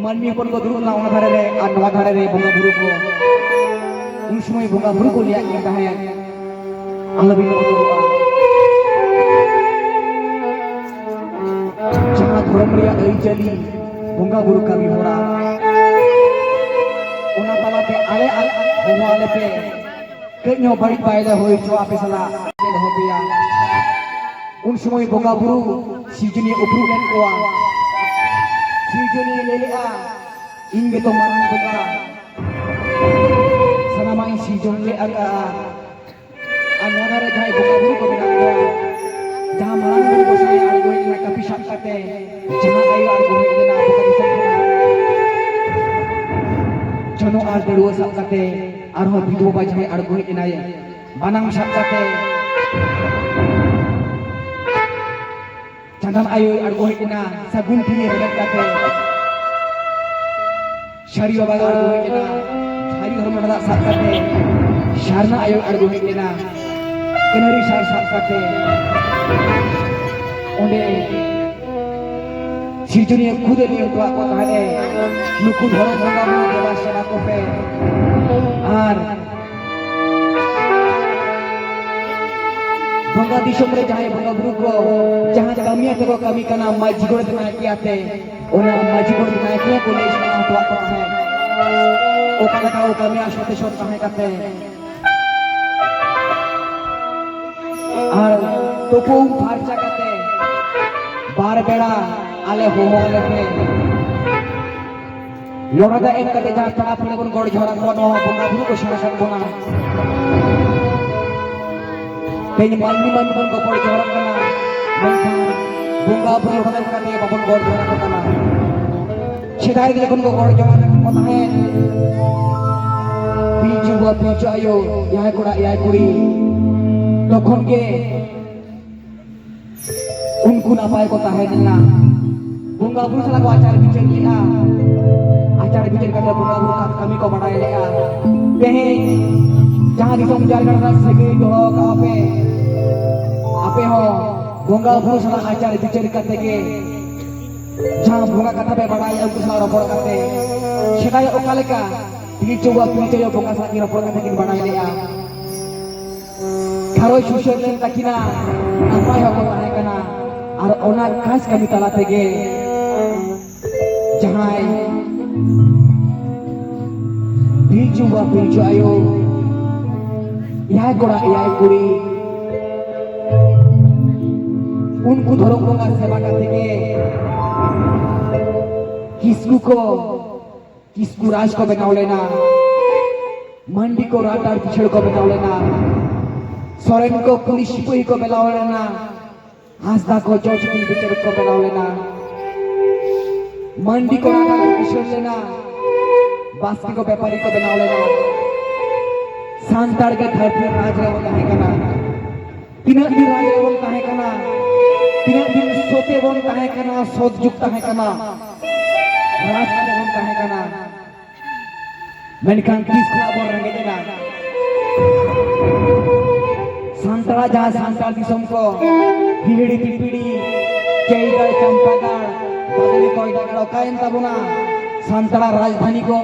ᱢᱟᱹᱱᱢᱤ ᱦᱚᱯᱚᱱ ᱠᱚ ᱫᱩᱲᱩᱵ ᱞᱮᱱᱟ ᱚᱱᱟ ᱫᱷᱟᱨᱮ ᱨᱮ ᱟᱨ ᱱᱚᱣᱟ ᱫᱷᱟᱨᱮ ᱨᱮ ᱵᱚᱸᱜᱟ ᱵᱩᱨᱩ ᱠᱚ᱾ ᱩᱱ ᱥᱚᱢᱚᱭ ᱵᱚᱸᱜᱟ ᱵᱩᱨᱩ ᱠᱚ ᱞᱟᱹᱭᱟᱫ ᱠᱤᱱ ᱛᱟᱦᱮᱸᱫ, ᱟᱞᱚᱵᱤᱱ ᱵᱚᱛᱚᱨᱚᱜᱼᱟ᱾ ᱡᱟᱦᱟᱸ ᱫᱷᱚᱨᱚᱢ ᱨᱮᱭᱟᱜ ᱟᱹᱨᱤᱪᱟᱹᱞᱤ, ᱵᱚᱸᱜᱟ ᱵᱩᱨᱩ ᱠᱟᱹᱢᱤ ᱦᱚᱨᱟ, ᱚᱱᱟ ᱛᱟᱞᱟᱛᱮ ᱟᱞᱮ, ᱟᱞᱮ ᱦᱚᱦᱚ ᱟᱞᱮ ᱯᱮ᱾ ᱠᱟᱹᱡ ᱦᱚᱸ ᱵᱟᱹᱲᱤᱡ ᱵᱟᱭ ᱞᱮ ᱦᱩᱭ ᱦᱚᱪᱚ ᱟᱯᱮ ᱥᱟᱞᱟᱜ ᱞᱮ ᱫᱚᱦᱚ ᱯᱮᱭᱟ᱾ ᱩᱱ ᱥᱚᱢᱚᱭ ᱵᱚᱸᱜᱟ ᱵᱩᱨᱩ ᱥᱤᱨᱡᱚᱱᱤᱭᱟᱹ ᱩᱯᱨᱩᱢ ᱮᱱ ᱠᱚᱣᱟ᱾ ᱥᱤᱨᱡᱚᱱᱤᱭᱟᱹ ᱞᱟᱹᱭ ᱞᱮᱜᱼᱟ, ᱤᱧ ᱜᱮᱛᱚ ᱢᱟᱨᱟᱝ ᱵᱚᱸᱜᱟ, ᱥᱟᱱᱟᱢᱟᱜ ᱤᱧ ᱥᱤᱨᱡᱚᱱ ᱞᱮᱫ ᱟᱠᱟᱫᱼᱟ᱾ ᱟᱨ ᱱᱚᱣᱟ ᱫᱷᱟᱨᱮ ᱡᱟᱦᱟᱸᱭ ᱵᱚᱸᱜᱟ ᱵᱩᱨᱩ ᱠᱚ ᱢᱮᱱᱟᱜ ᱠᱚᱣᱟ, ᱡᱟᱦᱟᱸ ᱢᱟᱨᱟᱝ ᱵᱩᱨᱩ ᱜᱚᱸᱥᱟᱭ ᱟᱬᱜᱚ ᱦᱮᱡ ᱞᱮᱱᱟ ᱠᱟᱹᱯᱤ ᱥᱟᱵ ᱠᱟᱛᱮ, ᱡᱟᱦᱟᱸ ᱟᱭᱳ ᱟᱬᱜᱚ ᱦᱮᱡ ᱞᱮᱱᱟ ᱵᱚᱸᱜᱟ ᱫᱤᱥᱚᱢ ᱠᱷᱚᱱᱟᱜ ᱡᱚᱱᱚᱜ ᱟᱨ ᱫᱟᱹᱲᱩᱣᱟᱹ ᱥᱟᱵ ᱠᱟᱛᱮ, ᱟᱨᱦᱚᱸ ᱵᱤᱫᱩ ᱵᱟᱵᱟ ᱡᱟᱦᱟᱸᱭ ᱟᱬᱜᱚ ᱦᱮᱡ ᱮᱱᱟᱭ ᱵᱟᱱᱟᱢ ᱥᱟᱵ ᱠᱟᱛᱮ, ᱪᱟᱸᱫᱟᱱ ᱟᱭᱳᱭ ᱟᱬᱜᱚ ᱦᱮᱡ ᱮᱱᱟ ᱥᱟᱹᱜᱩᱱ ᱴᱷᱤᱞᱤ ᱨᱮᱵᱮᱫ ᱠᱟᱛᱮ, ᱥᱟᱹᱨᱤ ᱵᱟᱵᱟ ᱟᱬᱜᱚ ᱦᱮᱡ ᱮᱱᱟ ᱥᱟᱹᱨᱤ ᱫᱷᱚᱨᱢᱚ ᱰᱟᱸᱰᱟ ᱥᱟᱵ ᱠᱟᱛᱮ, ᱥᱟᱨᱱᱟ ᱟᱭᱳᱭ ᱟᱬᱜᱚ ᱦᱮᱡ ᱮᱱᱟ ᱠᱟᱹᱱᱟᱹᱨᱤ ᱥᱟᱨ ᱥᱟᱵ ᱠᱟᱛᱮ᱾ ᱚᱸᱰᱮ ᱥᱤᱨᱡᱚᱱᱤᱭᱟᱹ ᱠᱷᱩᱫ ᱮ ᱞᱟᱹᱭ ᱦᱚᱴᱚᱣᱟᱫ ᱠᱚ ᱛᱟᱦᱮᱸᱫ ᱮ, ᱱᱩᱠᱩ ᱫᱷᱚᱨᱚᱢ ᱵᱚᱸᱜᱟ ᱵᱩᱨᱩ ᱫᱮᱵᱟ ᱥᱮᱵᱟ ᱠᱚᱯᱮ᱾ ᱟᱨ ᱵᱚᱸᱜᱟ ᱫᱤᱥᱚᱢ ᱨᱮ ᱡᱟᱦᱟᱸᱭ ᱵᱚᱸᱜᱟ ᱵᱩᱨᱩ ᱠᱚ ᱡᱟᱦᱟᱸ ᱠᱟᱹᱢᱤ ᱟᱛᱮ ᱠᱚ ᱠᱟᱹᱢᱤ ᱠᱟᱱᱟ, ᱢᱟᱹᱡᱷᱤ ᱜᱚᱰᱮᱛ ᱱᱟᱭᱠᱮ ᱟᱛᱮ, ᱚᱱᱟ ᱢᱟᱹᱡᱷᱤ ᱜᱚᱰᱮᱛ ᱱᱟᱭᱠᱮ ᱠᱚ ᱞᱟᱹᱭ ᱥᱟᱢᱴᱟᱣ ᱦᱚᱴᱚᱣᱟᱫ ᱠᱚ ᱛᱟᱦᱮᱸᱫ, ᱚᱠᱟ ᱞᱮᱠᱟ ᱠᱚ ᱠᱟᱹᱢᱤᱭᱟ ᱥᱚᱛᱮ ᱥᱚᱛ ᱛᱟᱦᱮᱸ ᱠᱟᱛᱮ᱾ ᱟᱨ ᱛᱩᱯᱩ ᱩᱢ ᱯᱷᱟᱨᱪᱟ ᱠᱟᱛᱮ ᱵᱟᱨ ᱵᱮᱲᱟ ᱟᱞᱮ ᱦᱚᱦᱚ ᱟᱞᱮ ᱯᱮ᱾ ᱞᱚᱲᱟ ᱫᱟᱜ ᱮᱢ ᱠᱟᱛᱮ ᱡᱟᱦᱟᱸ ᱯᱮᱲᱟ ᱯᱟᱹᱲᱦᱟᱹ ᱵᱚᱱ ᱜᱚᱰ ᱡᱚᱦᱟᱨ ᱟᱠᱚᱣᱟ, ᱱᱚᱣᱟ ᱵᱚᱸᱜᱟ ᱵᱩᱨᱩ ᱠᱚ ᱥᱮᱬᱟ ᱠᱟᱜ ᱵᱚᱱᱟ᱾ ᱛᱮᱦᱮᱧ ᱢᱟᱹᱱᱢᱤ ᱢᱟᱹᱱᱢᱤ ᱵᱚᱱ ᱜᱚᱰ ᱡᱚᱦᱟᱨ ᱟᱠᱚ ᱠᱟᱱᱟ, ᱢᱮᱱᱠᱷᱟᱱ ᱵᱚᱸᱜᱟ ᱵᱩᱨᱩ ᱞᱚᱲᱟ ᱫᱟᱜ ᱮᱢ ᱠᱟᱛᱮ ᱵᱟᱵᱚᱱ ᱜᱚᱰ ᱡᱚᱦᱟᱨ ᱟᱠᱚ ᱠᱟᱱᱟ᱾ ᱥᱮᱫᱟᱭ ᱨᱮ ᱡᱚᱠᱷᱚᱱ ᱠᱚ ᱜᱚᱲ ᱡᱚᱝ ᱠᱟᱱ ᱠᱚ ᱛᱟᱦᱮᱸᱫ, ᱯᱤᱞᱪᱩ ᱵᱟᱵᱟ, ᱯᱤᱞᱪᱩ ᱟᱭᱳ, ᱮᱭᱟᱭ ᱠᱚᱲᱟ ᱮᱭᱟᱭ ᱠᱩᱲᱤ, ᱛᱚᱠᱷᱚᱱ ᱜᱮ ᱩᱱᱠᱩ ᱱᱟᱯᱟᱭ ᱠᱚ ᱛᱟᱦᱮᱸ ᱞᱮᱱᱟ᱾ ᱵᱚᱸᱜᱟ ᱵᱩᱨᱩ ᱥᱟᱞᱟᱜ ᱠᱚ ᱟᱪᱟᱨ ᱵᱤᱪᱟᱹᱨ ᱞᱮᱫᱼᱟ᱾ ᱟᱪᱟᱨ ᱵᱤᱪᱟᱹᱨ ᱠᱟᱛᱮ ᱵᱚᱸᱜᱟ ᱵᱩᱨᱩ ᱠᱟᱹᱢᱤ ᱠᱚ ᱵᱟᱰᱟᱭ ᱞᱮᱫᱼᱟ᱾ ᱛᱮᱦᱮᱧ ᱡᱟᱦᱟᱸ ᱫᱤᱥᱚᱢ ᱡᱟᱭᱜᱟ ᱨᱮᱱᱟᱜ ᱥᱟᱹᱜᱟᱹᱭ ᱫᱚᱦᱚ ᱠᱟᱜᱼᱟ ᱯᱮ, ᱟᱯᱮ ᱦᱚᱸ ᱵᱚᱸᱜᱟ ᱵᱩᱨᱩ ᱥᱟᱞᱟᱜ ᱟᱪᱟᱨ ᱵᱤᱪᱟᱹᱨ ᱠᱟᱛᱮ ᱜᱮ ᱡᱟᱦᱟᱸ ᱵᱚᱸᱜᱟ ᱠᱟᱛᱷᱟ ᱯᱮ ᱵᱟᱲᱟᱭᱟ, ᱩᱱᱠᱩ ᱥᱟᱞᱟᱜ ᱨᱚᱯᱚᱲ ᱠᱟᱛᱮ, ᱥᱮᱫᱟᱭ ᱚᱠᱟ ᱞᱮᱠᱟ ᱯᱤᱞᱪᱩ ᱵᱟᱵᱟ ᱯᱤᱞᱪᱩ ᱟᱭᱳ ᱵᱚᱸᱜᱟ ᱥᱟᱞᱟᱜ ᱠᱤᱱ ᱨᱚᱯᱚᱲ ᱠᱟᱛᱮ ᱠᱤᱱ ᱵᱟᱲᱟᱭ ᱞᱮᱜᱼᱟ᱾ ᱜᱷᱟᱨᱚᱸᱡᱽ ᱥᱩᱥᱟᱹᱨ ᱞᱮᱱ ᱛᱟᱹᱠᱤᱱᱟ, ᱱᱟᱯᱟᱭ ᱦᱚᱸᱠᱚ ᱛᱟᱦᱮᱸ ᱠᱟᱱᱟ᱾ ᱟᱨ ᱚᱱᱟ ᱠᱟᱡᱽ ᱠᱟᱹᱢᱤ ᱛᱟᱞᱟ ᱛᱮᱜᱮ ᱡᱟᱦᱟᱸᱭ ᱯᱤᱞᱪᱩ ᱵᱟᱵᱟ ᱯᱤᱞᱪᱩ ᱟᱭᱳ, ᱮᱭᱟᱭ ᱠᱚᱲᱟ ᱮᱭᱟᱭ ᱠᱩᱲᱤ, ᱩᱱᱠᱩ ᱫᱷᱚᱨᱚᱢ ᱵᱚᱸᱜᱟ ᱥᱮᱵᱟ ᱠᱟᱛᱮ ᱜᱮ ᱠᱤᱥᱠᱩ ᱠᱚ ᱠᱤᱥᱠᱩ ᱨᱟᱡᱽ ᱠᱚ ᱵᱮᱱᱟᱣ ᱞᱮᱱᱟ, ᱢᱟᱱᱰᱤ ᱠᱚ ᱨᱟᱡᱽ ᱟᱨ ᱠᱤᱥᱟᱹᱬ ᱠᱚ ᱵᱮᱱᱟᱣ ᱞᱮᱱᱟ, ᱥᱚᱨᱮᱱ ᱠᱚ ᱯᱩᱞᱤᱥ ᱥᱤᱯᱟᱹᱦᱤ ᱠᱚ ᱵᱮᱱᱟᱣ ᱞᱮᱱᱟ, ᱦᱟᱸᱥᱫᱟ ᱠᱚ ᱡᱚᱡᱽ ᱵᱤᱪᱟᱹᱨ ᱠᱚ ᱵᱮᱱᱟᱣ ᱞᱮᱱᱟ, ᱢᱟᱱᱰᱤ ᱠᱚ ᱨᱟᱡᱽ ᱟᱨ ᱠᱤᱥᱟᱹᱬ ᱞᱮᱱᱟ, ᱵᱟᱥᱠᱮ ᱠᱚ ᱵᱮᱯᱟᱨᱤ ᱠᱚ ᱵᱮᱱᱟᱣ ᱞᱮᱱᱟ, ᱥᱟᱱᱛᱟᱲ ᱜᱮ ᱫᱷᱟᱹᱨᱛᱤ ᱨᱟᱡᱽ ᱨᱮᱵᱚᱱ ᱛᱟᱦᱮᱸ ᱠᱟᱱᱟ᱾ ᱛᱤᱱᱟᱹᱜ ᱫᱤᱱ ᱨᱟᱡᱽ ᱨᱮᱵᱚᱱ ᱛᱟᱦᱮᱸ ᱠᱟᱱᱟ, ᱛᱤᱱᱟᱹᱜ ᱫᱤᱱ ᱥᱚᱛᱮ ᱵᱚᱱ ᱛᱟᱦᱮᱸ ᱠᱟᱱᱟ, ᱥᱚᱛ ᱡᱩᱜᱽ ᱛᱟᱦᱮᱸ ᱠᱟᱱᱟ, ᱨᱟᱡᱽ ᱨᱮᱵᱚᱱ ᱛᱟᱦᱮᱸ ᱠᱟᱱᱟ, ᱢᱮᱱᱠᱷᱟᱱ ᱛᱤᱥ ᱠᱷᱚᱱᱟᱜ ᱵᱚᱱ ᱨᱮᱸᱜᱮᱡ ᱮᱱᱟ? ᱥᱟᱱᱛᱟᱲᱟᱜ ᱡᱟᱦᱟᱸ ᱥᱟᱱᱛᱟᱲ ᱫᱤᱥᱚᱢ ᱠᱚ, ᱦᱤᱦᱤᱲᱤ ᱯᱤᱯᱤᱲᱤ, ᱪᱟᱹᱭᱜᱟᱲ, ᱪᱟᱢᱯᱟᱜᱟᱲ, ᱵᱟᱫᱟᱞᱤ ᱠᱚᱭᱰᱟᱜᱟᱲ ᱚᱠᱟᱭᱮᱱ ᱛᱟᱵᱚᱱᱟ? ᱥᱟᱱᱛᱟᱲᱟᱜ ᱨᱟᱡᱽᱫᱷᱟᱱᱤ ᱠᱚ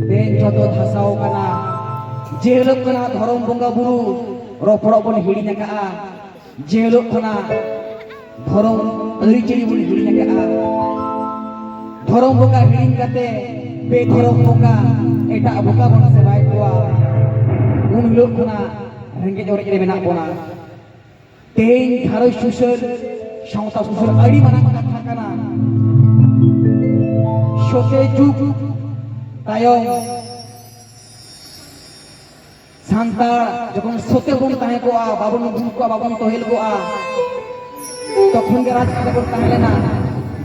ᱛᱮᱦᱮᱧ ᱡᱚᱛᱚ ᱫᱷᱟᱥᱟᱣ ᱠᱟᱱᱟ᱾ ᱡᱮ ᱦᱤᱞᱳᱜ ᱠᱷᱚᱱᱟᱜ ᱫᱷᱚᱨᱚᱢ ᱵᱚᱸᱜᱟ ᱵᱩᱨᱩ ᱨᱚᱯᱚᱲᱚᱜ ᱵᱚᱱ ᱦᱤᱲᱤᱧ ᱟᱠᱟᱫᱼᱟ, ᱡᱮ ᱦᱤᱞᱳᱜ ᱠᱷᱚᱱᱟᱜ ᱫᱷᱚᱨᱚᱢ ᱟᱹᱨᱤᱪᱟᱹᱞᱤ ᱵᱚᱱ ᱦᱤᱲᱤᱧ ᱟᱠᱟᱫᱼᱟ, ᱫᱷᱚᱨᱚᱢ ᱵᱚᱸᱜᱟ ᱦᱤᱲᱤᱧ ᱠᱟᱛᱮ ᱵᱮᱫᱷᱚᱨᱚᱢ ᱵᱚᱸᱜᱟ, ᱮᱴᱟᱜ ᱵᱚᱸᱜᱟ ᱵᱚᱱ ᱥᱮᱵᱟᱭᱮᱫ ᱠᱚᱣᱟ, ᱩᱱ ᱦᱤᱞᱳᱜ ᱠᱷᱚᱱᱟᱜ ᱨᱮᱸᱜᱮᱡ ᱚᱨᱮᱡ ᱨᱮ ᱢᱮᱱᱟᱜ ᱵᱚᱱᱟ᱾ ᱛᱮᱦᱮᱧ ᱜᱷᱟᱨᱚᱸᱡᱽ ᱥᱩᱥᱟᱹᱨ, ᱥᱟᱶᱛᱟ ᱥᱩᱥᱟᱹᱨ ᱟᱹᱰᱤ ᱢᱟᱨᱟᱝ ᱠᱟᱛᱷᱟ ᱠᱟᱱᱟ᱾ ᱥᱚᱛᱮ ᱡᱩᱜᱽ ᱛᱟᱭᱚᱢ ᱥᱟᱱᱛᱟᱲ ᱡᱚᱠᱷᱚᱱ ᱥᱚᱛᱮ ᱵᱚᱱ ᱛᱟᱦᱮᱸ ᱠᱚᱜᱼᱟ, ᱵᱟᱵᱚᱱ ᱩᱫᱩᱜ ᱠᱚᱜᱼᱟ, ᱵᱟᱵᱚᱱ ᱛᱚᱦᱮᱞ ᱠᱚᱜᱼᱟ, ᱛᱚᱠᱷᱚᱱ ᱜᱮ ᱨᱟᱡᱽ ᱨᱮᱵᱚᱱ ᱛᱟᱦᱮᱸ ᱞᱮᱱᱟ᱾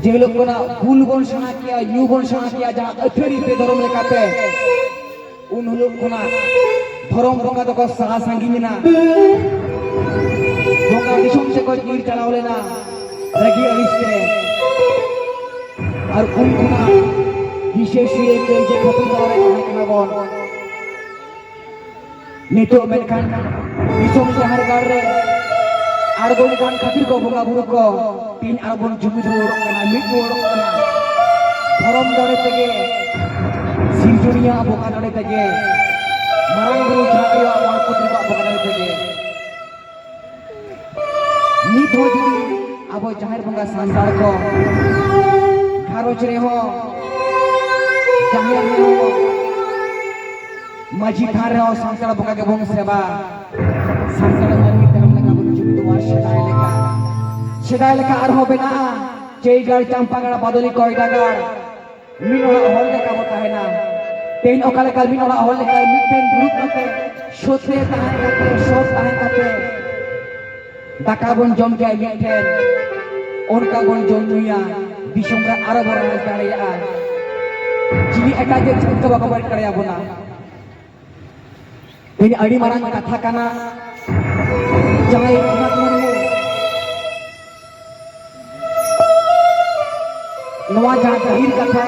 ᱡᱮ ᱦᱤᱞᱳᱜ ᱠᱷᱚᱱᱟᱜ ᱵᱩᱞ ᱵᱚᱱ ᱥᱮᱬᱟ ᱠᱮᱜᱼᱟ, ᱧᱩ ᱵᱚᱱ ᱥᱮᱬᱟ ᱠᱮᱜᱼᱟ, ᱡᱟᱦᱟᱸ ᱟᱹᱛᱷᱟᱹᱲᱤ ᱯᱮ ᱫᱷᱚᱨᱚᱢ ᱞᱮᱠᱟᱛᱮ, ᱩᱱ ᱦᱤᱞᱳᱜ ᱠᱷᱚᱱᱟᱜ ᱫᱷᱚᱨᱚᱢ ᱵᱚᱸᱜᱟ ᱫᱚᱠᱚ ᱥᱟᱦᱟ ᱥᱟᱺᱜᱤᱧ ᱮᱱᱟ᱾ ᱵᱚᱸᱜᱟ ᱫᱤᱥᱚᱢ ᱥᱮᱫ ᱠᱚ ᱧᱤᱨ ᱪᱟᱞᱟᱣ ᱞᱮᱱᱟ ᱨᱟᱹᱜᱤ ᱟᱹᱲᱤᱥ ᱛᱮ᱾ ᱟᱨ ᱩᱱ ᱠᱷᱚᱱᱟᱜ ᱦᱤᱥᱟᱹ ᱥᱩᱭᱟᱹ ᱠᱟᱹᱭᱡᱟᱹ ᱠᱷᱟᱹᱯᱟᱹᱨᱤ ᱛᱟᱞᱟ ᱨᱮ ᱛᱟᱦᱮᱸ ᱠᱟᱱᱟ ᱵᱚᱱ᱾ ᱱᱤᱛᱚᱜ ᱢᱮᱱᱠᱷᱟᱱ ᱫᱤᱥᱚᱢ ᱡᱟᱦᱮᱨ ᱜᱟᱲ ᱨᱮ ᱟᱬᱜᱚᱱ ᱠᱟᱱ ᱠᱷᱟᱹᱛᱤᱨ ᱠᱚ ᱵᱚᱸᱜᱟ ᱵᱩᱨᱩ ᱠᱚ ᱛᱮᱦᱮᱧ ᱟᱨ ᱵᱚᱱ ᱡᱩᱢᱤᱫ ᱨᱩᱣᱟᱹᱲᱚᱜ ᱠᱟᱱᱟ, ᱢᱤᱫ ᱨᱩᱣᱟᱹᱲᱚᱜ ᱠᱟᱱᱟ᱾ ᱫᱷᱚᱨᱚᱢ ᱫᱟᱲᱮ ᱛᱮᱜᱮ, ᱥᱤᱨᱡᱚᱱᱤᱭᱟᱹ ᱵᱚᱸᱜᱟ ᱫᱟᱲᱮ ᱛᱮᱜᱮ, ᱢᱟᱨᱟᱝ ᱵᱩᱨᱩ ᱡᱟᱦᱮᱨ ᱟᱭᱳ ᱟᱨ ᱢᱚᱬᱮ ᱠᱚ ᱛᱩᱨᱩᱭ ᱠᱚᱣᱟᱜ ᱵᱚᱸᱜᱟ ᱫᱟᱲᱮ ᱛᱮᱜᱮ᱾ ᱱᱤᱛ ᱦᱚᱸ ᱡᱩᱫᱤ ᱟᱵᱚ ᱡᱟᱦᱮᱨ ᱵᱚᱸᱜᱟ ᱥᱟᱱᱛᱟᱲ ᱠᱚ ᱜᱷᱟᱨᱚᱸᱡᱽ ᱨᱮᱦᱚᱸ, ᱡᱟᱦᱮᱨ ᱨᱮᱦᱚᱸ, ᱢᱟᱹᱡᱷᱤ ᱛᱷᱟᱱ ᱨᱮᱦᱚᱸ ᱥᱟᱱᱛᱟᱲ ᱵᱚᱸᱜᱟ ᱜᱮᱵᱚᱱ ᱥᱮᱵᱟ, ᱥᱟᱱᱛᱟᱲ ᱢᱟᱹᱱᱢᱤ ᱛᱮᱦᱚᱸ ᱞᱮᱠᱟ ᱵᱚᱱ ᱡᱩᱢᱤᱫᱚᱜᱼᱟ᱾ ᱥᱮᱫᱟᱭ ᱞᱮᱠᱟ, ᱥᱮᱫᱟᱭ ᱞᱮᱠᱟ ᱟᱨᱦᱚᱸ ᱵᱮᱱᱟᱜᱼᱟ᱾ ᱪᱟᱹᱭ ᱜᱟᱲ, ᱪᱟᱢᱯᱟ ᱜᱟᱲ, ᱵᱟᱫᱚᱞᱤ, ᱠᱚᱭᱰᱟ ᱜᱟᱲ, ᱢᱤᱫ ᱚᱲᱟᱜ ᱦᱚᱲ ᱞᱮᱠᱟ ᱵᱚ ᱛᱟᱦᱮᱱᱟ᱾ ᱛᱮᱦᱮᱧ ᱚᱠᱟ ᱞᱮᱠᱟ ᱢᱤᱫ ᱚᱲᱟᱜ ᱦᱚᱲ ᱞᱮᱠᱟ ᱢᱤᱫᱴᱮᱱ ᱫᱩᱲᱩᱵ ᱠᱟᱛᱮ, ᱥᱚᱛ ᱨᱮ ᱛᱟᱦᱮᱸ ᱠᱟᱛᱮ, ᱥᱚᱛ ᱛᱟᱦᱮᱸ ᱠᱟᱛᱮ ᱫᱟᱠᱟ ᱵᱚᱱ ᱡᱚᱢ ᱜᱮᱭᱟ ᱢᱤᱫᱴᱷᱮᱱ, ᱚᱱᱠᱟ ᱵᱚᱱ ᱡᱚᱢ ᱧᱩᱭᱟ, ᱫᱤᱥᱚᱢ ᱨᱮ ᱟᱨᱚ ᱵᱚᱱ ᱨᱟᱡᱽ ᱫᱟᱲᱮᱭᱟᱜᱼᱟ᱾ ᱪᱤᱞᱤ ᱮᱴᱟᱜ ᱡᱟᱹᱛ ᱪᱷᱟᱹᱛᱤᱠ ᱠᱚ ᱵᱟᱠᱚ ᱵᱟᱹᱲᱤᱡ ᱫᱟᱲᱮᱭᱟᱵᱚᱱᱟ᱾ ᱛᱮᱦᱮᱧ ᱟᱹᱰᱤ ᱢᱟᱨᱟᱝ ᱠᱟᱛᱷᱟ ᱠᱟᱱᱟ, ᱡᱟᱦᱟᱸᱭ ᱨᱚᱜᱷᱩᱱᱟᱛᱷ ᱢᱩᱨᱢᱩ ᱱᱚᱣᱟ ᱡᱟᱦᱟᱸ ᱜᱟᱹᱦᱤᱨ ᱠᱟᱛᱷᱟ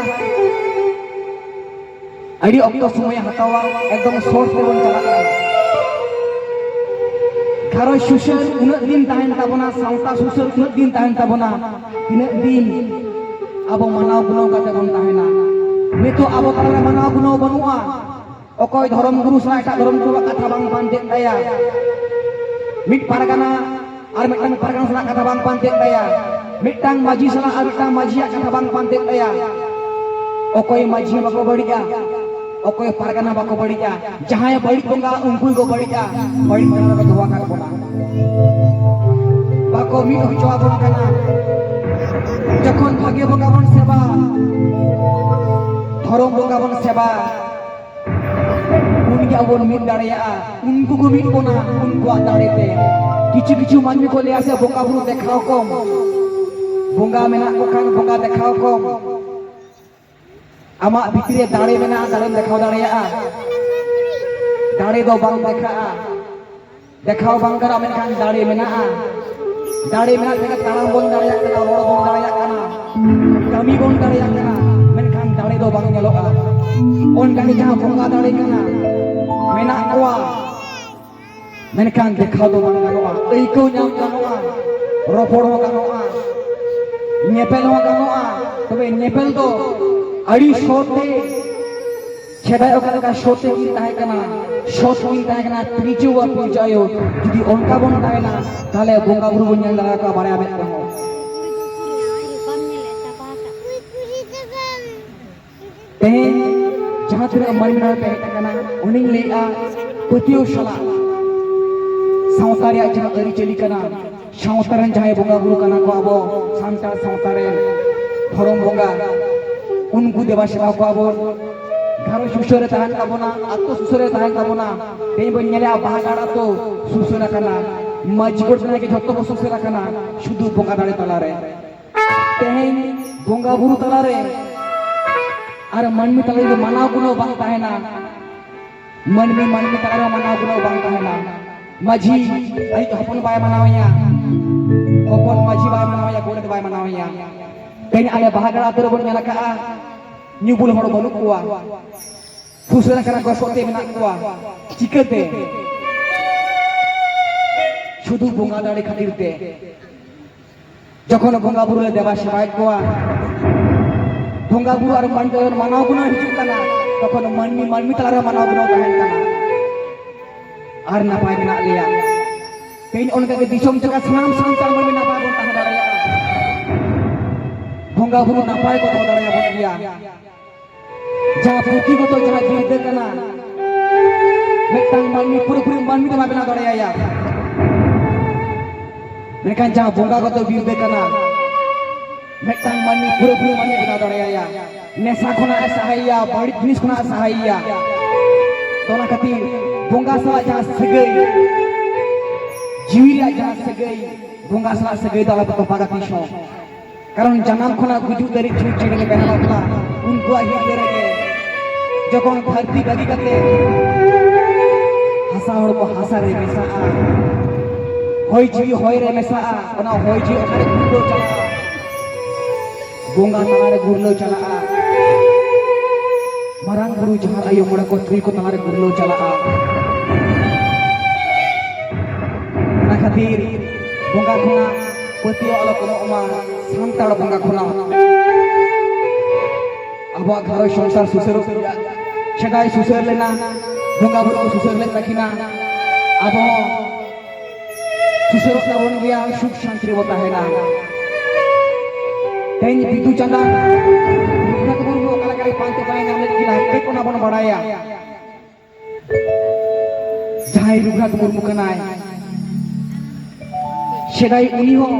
ᱟᱹᱰᱤ ᱚᱠᱛᱚ ᱥᱚᱢᱚᱭᱮ ᱦᱟᱛᱟᱣᱟ, ᱮᱠᱫᱚᱢ ᱥᱚᱨᱴ ᱛᱮᱵᱚᱱ ᱪᱟᱞᱟᱜ ᱠᱟᱱᱟ᱾ ᱜᱷᱟᱨᱚᱸᱡᱽ ᱥᱩᱥᱟᱹᱨ ᱩᱱᱟᱹᱜ ᱫᱤᱱ ᱛᱟᱦᱮᱱ ᱛᱟᱵᱚᱱᱟ, ᱥᱟᱶᱛᱟ ᱥᱩᱥᱟᱹᱨ ᱩᱱᱟᱹᱜ ᱫᱤᱱ ᱛᱟᱦᱮᱱ ᱛᱟᱵᱚᱱᱟ, ᱛᱤᱱᱟᱹᱜ ᱫᱤᱱ ᱟᱵᱚ ᱢᱟᱱᱟᱣ ᱜᱩᱱᱟᱹᱣ ᱠᱟᱛᱮ ᱵᱚᱱ ᱛᱟᱦᱮᱱᱟ᱾ ᱱᱤᱛᱚᱜ ᱟᱵᱚ ᱛᱟᱞᱟᱨᱮ ᱢᱟᱱᱟᱣ ᱜᱩᱱᱟᱹᱣ ᱵᱟᱹᱱᱩᱜᱼᱟ᱾ ᱚᱠᱚᱭ ᱫᱷᱚᱨᱚᱢ ᱜᱩᱨᱩ ᱥᱟᱞᱟᱜ ᱮᱴᱟᱜ ᱫᱷᱚᱨᱚᱢ ᱜᱩᱨᱩᱣᱟᱜ ᱠᱟᱛᱷᱟ ᱵᱟᱝ ᱯᱟᱱᱛᱮᱜ ᱛᱟᱭᱟ᱾ ᱢᱤᱫ ᱯᱟᱨᱜᱟᱱᱟ ᱟᱨ ᱢᱤᱫᱴᱟᱝ ᱯᱟᱨᱜᱟᱱᱟ ᱥᱟᱞᱟᱜ ᱠᱟᱛᱷᱟ ᱵᱟᱝ ᱯᱟᱱᱛᱮᱜ ᱛᱟᱭᱟ᱾ ᱢᱤᱫᱴᱟᱝ ᱢᱟᱹᱡᱷᱤ ᱥᱟᱞᱟᱜ ᱟᱨ ᱢᱤᱫᱴᱟᱝ ᱢᱟᱹᱡᱷᱤᱭᱟᱜ ᱠᱟᱛᱷᱟ ᱵᱟᱝ ᱯᱟᱱᱛᱮᱜ ᱛᱟᱭᱟ᱾ ᱚᱠᱚᱭ ᱢᱟᱹᱡᱷᱤ ᱦᱚᱸ ᱵᱟᱠᱚ ᱵᱟᱹᱲᱤᱡᱼᱟ, ᱚᱠᱚᱭ ᱯᱟᱨᱜᱟᱱᱟ ᱵᱟᱠᱚ ᱵᱟᱹᱲᱤᱡᱼᱟ᱾ ᱡᱟᱦᱟᱸᱭ ᱵᱟᱹᱲᱤᱡ ᱵᱚᱸᱜᱟ, ᱩᱱᱠᱩ ᱜᱮᱠᱚ ᱵᱟᱹᱲᱤᱡᱼᱟ᱾ ᱵᱟᱹᱲᱤᱡ ᱵᱚᱸᱜᱟ ᱫᱚᱠᱚ ᱫᱚᱦᱚ ᱟᱠᱟᱫ ᱵᱚᱱᱟ, ᱵᱟᱠᱚ ᱢᱤᱫ ᱦᱚᱪᱚ ᱟᱵᱚᱱ ᱠᱟᱱᱟ᱾ ᱡᱚᱠᱷᱚᱱ ᱵᱷᱟᱜᱮ ᱵᱚᱸᱜᱟ ᱵᱚᱱ ᱥᱮᱵᱟ, ᱫᱷᱚᱨᱚᱢ ᱵᱚᱸᱜᱟ ᱵᱚᱱ ᱥᱮᱵᱟ, ᱩᱱᱜᱮ ᱟᱵᱚ ᱵᱚᱱ ᱢᱤᱫ ᱫᱟᱲᱮᱭᱟᱜᱼᱟ᱾ ᱩᱱᱠᱩ ᱠᱚ ᱢᱤᱫ ᱵᱚᱱᱟ ᱩᱱᱠᱩᱣᱟᱜ ᱫᱟᱲᱮ ᱛᱮ᱾ ᱠᱤᱪᱷᱩ ᱠᱤᱪᱷᱩ ᱢᱟᱹᱱᱢᱤ ᱠᱚ ᱞᱟᱹᱭᱟ ᱥᱮ, ᱵᱚᱸᱜᱟ ᱵᱩᱨᱩ ᱫᱮᱠᱷᱟᱣ ᱠᱚᱢ, ᱵᱚᱸᱜᱟ ᱢᱮᱱᱟᱜ ᱠᱚ ᱠᱷᱟᱱ ᱵᱚᱸᱜᱟ ᱫᱮᱠᱷᱟᱣ ᱠᱚᱢ᱾ ᱟᱢᱟᱜ ᱵᱷᱤᱛᱨᱤ ᱨᱮ ᱫᱟᱲᱮ ᱢᱮᱱᱟᱜᱼᱟ, ᱫᱟᱲᱮᱢ ᱫᱮᱠᱷᱟᱣ ᱫᱟᱲᱮᱭᱟᱜᱼᱟ᱾ ᱫᱟᱲᱮ ᱫᱚ ᱵᱟᱝ ᱫᱮᱠᱷᱟᱜᱼᱟ᱾ ᱫᱮᱠᱷᱟᱣ ᱵᱟᱝ ᱜᱟᱱᱚᱜᱼᱟ, ᱢᱮᱱᱠᱷᱟᱱ ᱫᱟᱲᱮ ᱢᱮᱱᱟᱜᱼᱟ᱾ ᱫᱟᱲᱮ ᱢᱮᱱᱟᱜ ᱛᱮᱜᱮ ᱛᱟᱲᱟᱢ ᱵᱚᱱ ᱫᱟᱲᱮᱭᱟᱜ ᱠᱟᱱᱟ, ᱨᱚᱲ ᱵᱚᱱ ᱫᱟᱲᱮᱭᱟᱜ ᱠᱟᱱᱟ, ᱠᱟᱹᱢᱤ ᱵᱚᱱ ᱫᱟᱲᱮᱭᱟᱜ ᱠᱟᱱᱟ, ᱢᱮᱱᱠᱷᱟᱱ ᱫᱟᱲᱮ ᱫᱚ ᱵᱟᱝ ᱧᱮᱞᱚᱜᱼᱟ᱾ ᱚᱱᱠᱟᱜᱮ ᱡᱟᱦᱟᱸ ᱵᱚᱸᱜᱟ ᱫᱟᱲᱮ ᱠᱟᱱᱟ, ᱢᱮᱱᱟᱜ ᱠᱚᱣᱟ, ᱢᱮᱱᱠᱷᱟᱱ ᱫᱮᱠᱷᱟᱣ ᱫᱚ ᱵᱟᱝ ᱜᱟᱱᱚᱜᱼᱟ᱾ ᱟᱹᱭᱠᱟᱹᱣ ᱧᱟᱢ ᱜᱟᱱᱚᱜᱼᱟ, ᱨᱚᱯᱚᱲ ᱦᱚᱸ ᱜᱟᱱᱚᱜᱼᱟ, ᱧᱮᱯᱮᱞ ᱦᱚᱸ ᱜᱟᱱᱚᱜᱼᱟ᱾ ᱛᱚᱵᱮ ᱧᱮᱯᱮᱞ ᱫᱚ ᱟᱹᱰᱤ ᱥᱚᱛ ᱛᱮ, ᱥᱮᱫᱟᱭ ᱚᱠᱟ ᱞᱮᱠᱟ ᱥᱚᱛ ᱛᱮᱠᱤᱱ ᱛᱟᱦᱮᱸ ᱠᱟᱱᱟ, ᱥᱚᱛ ᱠᱤᱱ ᱛᱟᱦᱮᱸ ᱠᱟᱱᱟ ᱛᱨᱤᱡᱩ ᱵᱟ ᱯᱩᱡᱟᱹᱭᱚ᱾ ᱡᱩᱫᱤ ᱚᱱᱠᱟ ᱵᱚᱱ ᱛᱟᱦᱮᱱᱟ, ᱛᱟᱦᱞᱮ ᱵᱚᱸᱜᱟ ᱵᱩᱨᱩ ᱵᱚᱱ ᱧᱮᱞ ᱫᱟᱲᱮᱭᱟᱠᱚᱣᱟ ᱵᱟᱨᱭᱟ ᱢᱮᱫ ᱛᱮᱦᱚᱸ᱾ ᱛᱮᱦᱮᱧ ᱡᱟᱦᱟᱸ ᱛᱤᱱᱟᱹᱜ ᱢᱟᱹᱱᱢᱤ ᱱᱚᱰᱮ ᱯᱮ ᱦᱮᱡ ᱟᱠᱟᱱᱟ, ᱚᱱᱮᱧ ᱞᱟᱹᱭᱮᱜᱼᱟ, ᱯᱟᱹᱛᱭᱟᱹᱣ ᱥᱟᱞᱟᱜ ᱥᱟᱶᱛᱟ ᱨᱮᱭᱟᱜ ᱡᱟᱦᱟᱸ ᱟᱹᱨᱤᱪᱟᱹᱞᱤ ᱠᱟᱱᱟ, ᱥᱟᱶᱛᱟ ᱨᱮᱱ ᱡᱟᱦᱟᱸᱭ ᱵᱚᱸᱜᱟ ᱵᱩᱨᱩ ᱠᱟᱱᱟ ᱠᱚ, ᱟᱵᱚ ᱥᱟᱱᱛᱟᱲ ᱥᱟᱶᱛᱟ ᱨᱮᱱ ᱫᱷᱚᱨᱚᱢ ᱵᱚᱸᱜᱟ, ᱩᱱᱠᱩ ᱫᱮᱵᱟ ᱥᱮᱵᱟ ᱠᱚᱣᱟ ᱵᱚᱱ᱾ ᱜᱷᱟᱨᱚᱸᱡᱽ ᱥᱩᱥᱟᱹᱨ ᱨᱮ ᱛᱟᱦᱮᱱ ᱛᱟᱵᱚᱱᱟ, ᱟᱛᱳ ᱥᱩᱥᱟᱹᱨ ᱨᱮ ᱛᱟᱦᱮᱱ ᱛᱟᱵᱚᱱᱟ᱾ ᱛᱮᱦᱮᱧ ᱵᱚᱱ ᱧᱮᱞᱮᱜᱼᱟ, ᱵᱟᱦᱟᱜᱟᱲ ᱟᱛᱳ ᱥᱩᱥᱟᱹᱨ ᱟᱠᱟᱱᱟ, ᱢᱟᱹᱡᱷᱤ ᱜᱚᱰ ᱱᱟᱭᱠᱮ ᱡᱷᱚᱛᱚ ᱠᱚ ᱥᱩᱥᱟᱹᱨ ᱟᱠᱟᱱᱟ, ᱥᱩᱫᱷᱩ ᱵᱚᱸᱜᱟ ᱫᱟᱲᱮ ᱛᱟᱞᱟᱨᱮ᱾ ᱛᱮᱦᱮᱧ ᱵᱚᱸᱜᱟ ᱵᱩᱨᱩ ᱛᱟᱞᱟᱨᱮ ᱟᱨ ᱢᱟᱹᱱᱢᱤ ᱛᱟᱞᱟ ᱨᱮ ᱢᱟᱱᱟᱣ ᱜᱩᱱᱟᱹᱣ ᱵᱟᱝ ᱛᱟᱦᱮᱱᱟ᱾ ᱢᱟᱹᱱᱢᱤ ᱢᱟᱹᱱᱢᱤ ᱛᱟᱞᱟ ᱨᱮ ᱢᱟᱱᱟᱣ ᱜᱩᱱᱟᱹᱣ ᱵᱟᱝ ᱛᱟᱦᱮᱱᱟ᱾ ᱢᱟᱹᱡᱷᱤ ᱟᱡ ᱦᱚᱯᱚᱱ ᱵᱟᱭ ᱢᱟᱱᱟᱣᱮᱭᱟ, ᱦᱚᱯᱚᱱ ᱢᱟᱹᱡᱷᱤ ᱵᱟᱭ ᱢᱟᱱᱟᱣᱮᱭᱟ, ᱜᱚᱰᱮᱛ ᱵᱟᱭ ᱢᱟᱱᱟᱣᱮᱭᱟ᱾ ᱛᱮᱦᱮᱧ ᱟᱞᱮ ᱵᱟᱦᱟᱜᱟᱲ ᱟᱛᱳ ᱨᱮᱵᱚᱱ ᱧᱮᱞ ᱟᱠᱟᱫᱼᱟ, ᱧᱩ ᱵᱩᱞ ᱦᱚᱲ ᱵᱟᱹᱱᱩᱜ ᱠᱚᱣᱟ, ᱥᱩᱥᱟᱹᱨ ᱟᱠᱟᱱᱟ ᱠᱚ, ᱥᱚᱛᱮ ᱢᱮᱱᱟᱜ ᱠᱚᱣᱟ᱾ ᱪᱤᱠᱟᱹᱛᱮ? ᱥᱩᱫᱷᱩ ᱵᱚᱸᱜᱟ ᱫᱟᱲᱮ ᱠᱷᱟᱹᱛᱤᱨ ᱛᱮ᱾ ᱡᱚᱠᱷᱚᱱ ᱵᱚᱸᱜᱟ ᱵᱩᱨᱩ ᱞᱮ ᱫᱮᱵᱟ ᱥᱮᱵᱟᱭᱮᱫ ᱠᱚᱣᱟ, ᱵᱚᱸᱜᱟ ᱵᱩᱨᱩ ᱟᱨ ᱢᱟᱹᱱ ᱫᱚ ᱢᱟᱱᱟᱣ ᱜᱩᱱᱟᱹᱣ ᱦᱤᱡᱩᱜ ᱠᱟᱱᱟ, ᱛᱚᱠᱷᱚᱱ ᱢᱟᱹᱱᱢᱤ ᱢᱟᱹᱱᱢᱤ ᱛᱟᱞᱟᱨᱮ ᱢᱟᱱᱟᱣ ᱜᱩᱱᱟᱹᱣ ᱛᱟᱦᱮᱱ ᱠᱟᱱᱟ᱾ ᱟᱨ ᱱᱟᱯᱟᱭ ᱢᱮᱱᱟᱜ ᱞᱮᱭᱟ᱾ ᱛᱮᱦᱮᱧ ᱚᱱᱠᱟᱜᱮ ᱫᱤᱥᱚᱢ ᱡᱟᱠᱟᱛ ᱥᱟᱱᱟᱢ ᱥᱟᱱᱛᱟᱲ ᱢᱟᱹᱱᱢᱤ ᱱᱟᱯᱟᱭ ᱵᱚᱱ ᱛᱟᱦᱮᱸ ᱫᱟᱲᱮᱭᱟᱜᱼᱟ᱾ ᱵᱚᱸᱜᱟ ᱵᱩᱨᱩ ᱱᱟᱯᱟᱭ ᱠᱚ ᱫᱚᱦᱚ ᱫᱟᱲᱮᱭᱟᱵᱚᱱ ᱜᱮᱭᱟ᱾ ᱡᱟᱦᱟᱸ ᱯᱩᱛᱷᱤᱜᱚᱛᱚ ᱡᱟᱦᱟᱸ ᱵᱤᱨᱫᱟᱹ ᱠᱟᱱᱟ, ᱢᱤᱫᱴᱟᱝ ᱢᱟᱹᱱᱢᱤ ᱯᱩᱨᱟᱹᱯᱩᱨᱤ ᱢᱟᱹᱱᱢᱤ ᱫᱚ ᱵᱟᱭ ᱵᱮᱱᱟᱣ ᱫᱟᱲᱮᱭᱟᱭᱟ᱾ ᱢᱮᱱᱠᱷᱟᱱ ᱡᱟᱦᱟᱸ ᱵᱚᱸᱜᱟᱜᱚᱛᱚ ᱵᱤᱨᱫᱟᱹ ᱠᱟᱱᱟ, ᱢᱤᱫᱴᱟᱝ ᱢᱟᱹᱱᱢᱤ ᱯᱩᱨᱟᱹᱯᱩᱨᱤ ᱢᱟᱹᱱᱢᱤ ᱵᱮᱱᱟᱣ ᱫᱟᱲᱮᱭᱟᱭᱟ᱾ ᱱᱮᱥᱟ ᱠᱷᱚᱱᱟᱜ ᱮ ᱥᱟᱦᱟᱭᱮᱭᱟ, ᱵᱟᱹᱲᱤᱡ ᱡᱤᱱᱤᱥ ᱠᱷᱚᱱᱟᱜ ᱮ ᱥᱟᱦᱟᱭᱮᱭᱟ᱾ ᱛᱚ ᱚᱱᱟ ᱠᱷᱟᱹᱛᱤᱨ ᱵᱚᱸᱜᱟ ᱥᱟᱞᱟᱜ ᱡᱟᱦᱟᱸ ᱥᱟᱹᱜᱟᱹᱭ, ᱡᱤᱣᱤ ᱨᱮᱭᱟᱜ ᱡᱟᱦᱟᱸ ᱥᱟᱹᱜᱟᱹᱭ, ᱵᱚᱸᱜᱟ ᱥᱟᱞᱟᱜ ᱥᱟᱹᱜᱟᱹᱭ ᱫᱚ ᱟᱞᱚᱯᱮ ᱛᱚᱯᱟᱜᱟ ᱛᱤᱥ ᱦᱚᱸ᱾ ᱠᱟᱨᱚᱱ ᱡᱟᱱᱟᱢ ᱠᱷᱚᱱᱟᱜ ᱜᱩᱡᱩᱜ ᱫᱷᱟᱹᱨᱤᱡ ᱪᱷᱩᱸᱛ ᱪᱷᱟᱹᱲᱭᱟᱹ ᱵᱮᱦᱟ ᱵᱟᱯᱞᱟ, ᱩᱱᱠᱩᱣᱟᱜ ᱦᱤᱨᱫᱟᱹ ᱨᱮᱜᱮ ᱡᱚᱠᱷᱚᱱ ᱫᱷᱟᱹᱨᱛᱤ ᱵᱟᱹᱜᱤ ᱠᱟᱛᱮ ᱦᱟᱥᱟ ᱦᱚᱲᱢᱚ ᱦᱟᱥᱟ ᱨᱮ ᱢᱮᱥᱟᱜᱼᱟ, ᱦᱚᱭ ᱡᱤᱣᱤ ᱦᱚᱭ ᱨᱮ ᱢᱮᱥᱟᱜᱼᱟ, ᱚᱱᱟ ᱦᱚᱭ ᱡᱤᱣᱤ ᱚᱠᱟᱨᱮ ᱜᱩᱨᱞᱟᱹᱣ ᱪᱟᱞᱟᱜᱼᱟ? ᱵᱚᱸᱜᱟ ᱛᱟᱞᱟᱨᱮ ᱜᱩᱨᱞᱟᱹᱣ ᱪᱟᱞᱟᱜᱼᱟ, ᱢᱟᱨᱟᱝ ᱵᱩᱨᱩ ᱡᱟᱦᱮᱨ ᱟᱭᱳ ᱢᱚᱬᱮ ᱠᱚ ᱛᱩᱨᱩᱭ ᱠᱚ ᱛᱟᱞᱟᱨᱮ ᱜᱩᱨᱞᱟᱹᱣ ᱪᱟᱞᱟᱜᱼᱟ᱾ ᱚᱱᱟ ᱠᱷᱟᱹᱛᱤᱨ ᱵᱚᱸᱜᱟ ᱠᱷᱚᱱᱟᱜ ᱯᱟᱹᱛᱭᱟᱹᱣ ᱟᱞᱚ ᱠᱚᱢᱚᱜ ᱢᱟ, ᱥᱟᱱᱛᱟᱲ ᱵᱚᱸᱜᱟ ᱠᱷᱚᱱᱟᱜ ᱟᱵᱚᱣᱟᱜ ᱜᱷᱟᱨᱚᱸᱡᱽ ᱥᱚᱝᱥᱟᱨ ᱥᱩᱥᱟᱹᱨᱚᱜ ᱜᱮᱭᱟ᱾ ᱥᱮᱫᱟᱭ ᱥᱩᱥᱟᱹᱨ ᱞᱮᱱᱟ, ᱵᱚᱸᱜᱟ ᱵᱩᱨᱩ ᱠᱚ ᱥᱩᱥᱟᱹᱨ ᱞᱮᱱ ᱛᱟᱹᱠᱤᱱᱟ, ᱟᱵᱚ ᱦᱚᱸ ᱥᱩᱥᱟᱹᱨᱚᱜ ᱛᱟᱵᱚᱱ ᱜᱮᱭᱟ, ᱥᱩᱠ ᱥᱟᱱᱛᱤ ᱨᱮᱵᱚ ᱛᱟᱦᱮᱱᱟ᱾ ᱛᱮᱦᱮᱧ ᱵᱤᱫᱩ ᱪᱟᱸᱫᱟᱱ ᱨᱚᱜᱷᱩᱱᱟᱛᱷ ᱢᱩᱨᱢᱩ ᱚᱠᱟ ᱞᱮᱠᱟᱨᱮ ᱯᱟᱱᱛᱮ ᱵᱟᱭ ᱧᱟᱢ ᱞᱮᱫ ᱠᱤᱱᱟ, ᱠᱟᱹᱡ ᱚᱱᱟ ᱵᱚᱱ ᱵᱟᱲᱟᱭᱟ᱾ ᱡᱟᱦᱟᱸᱭ ᱨᱚᱜᱷᱩᱱᱟᱛᱷ ᱢᱩᱨᱢᱩ ᱠᱟᱱᱟᱭ, ᱥᱮᱫᱟᱭ ᱩᱱᱤ ᱦᱚᱸ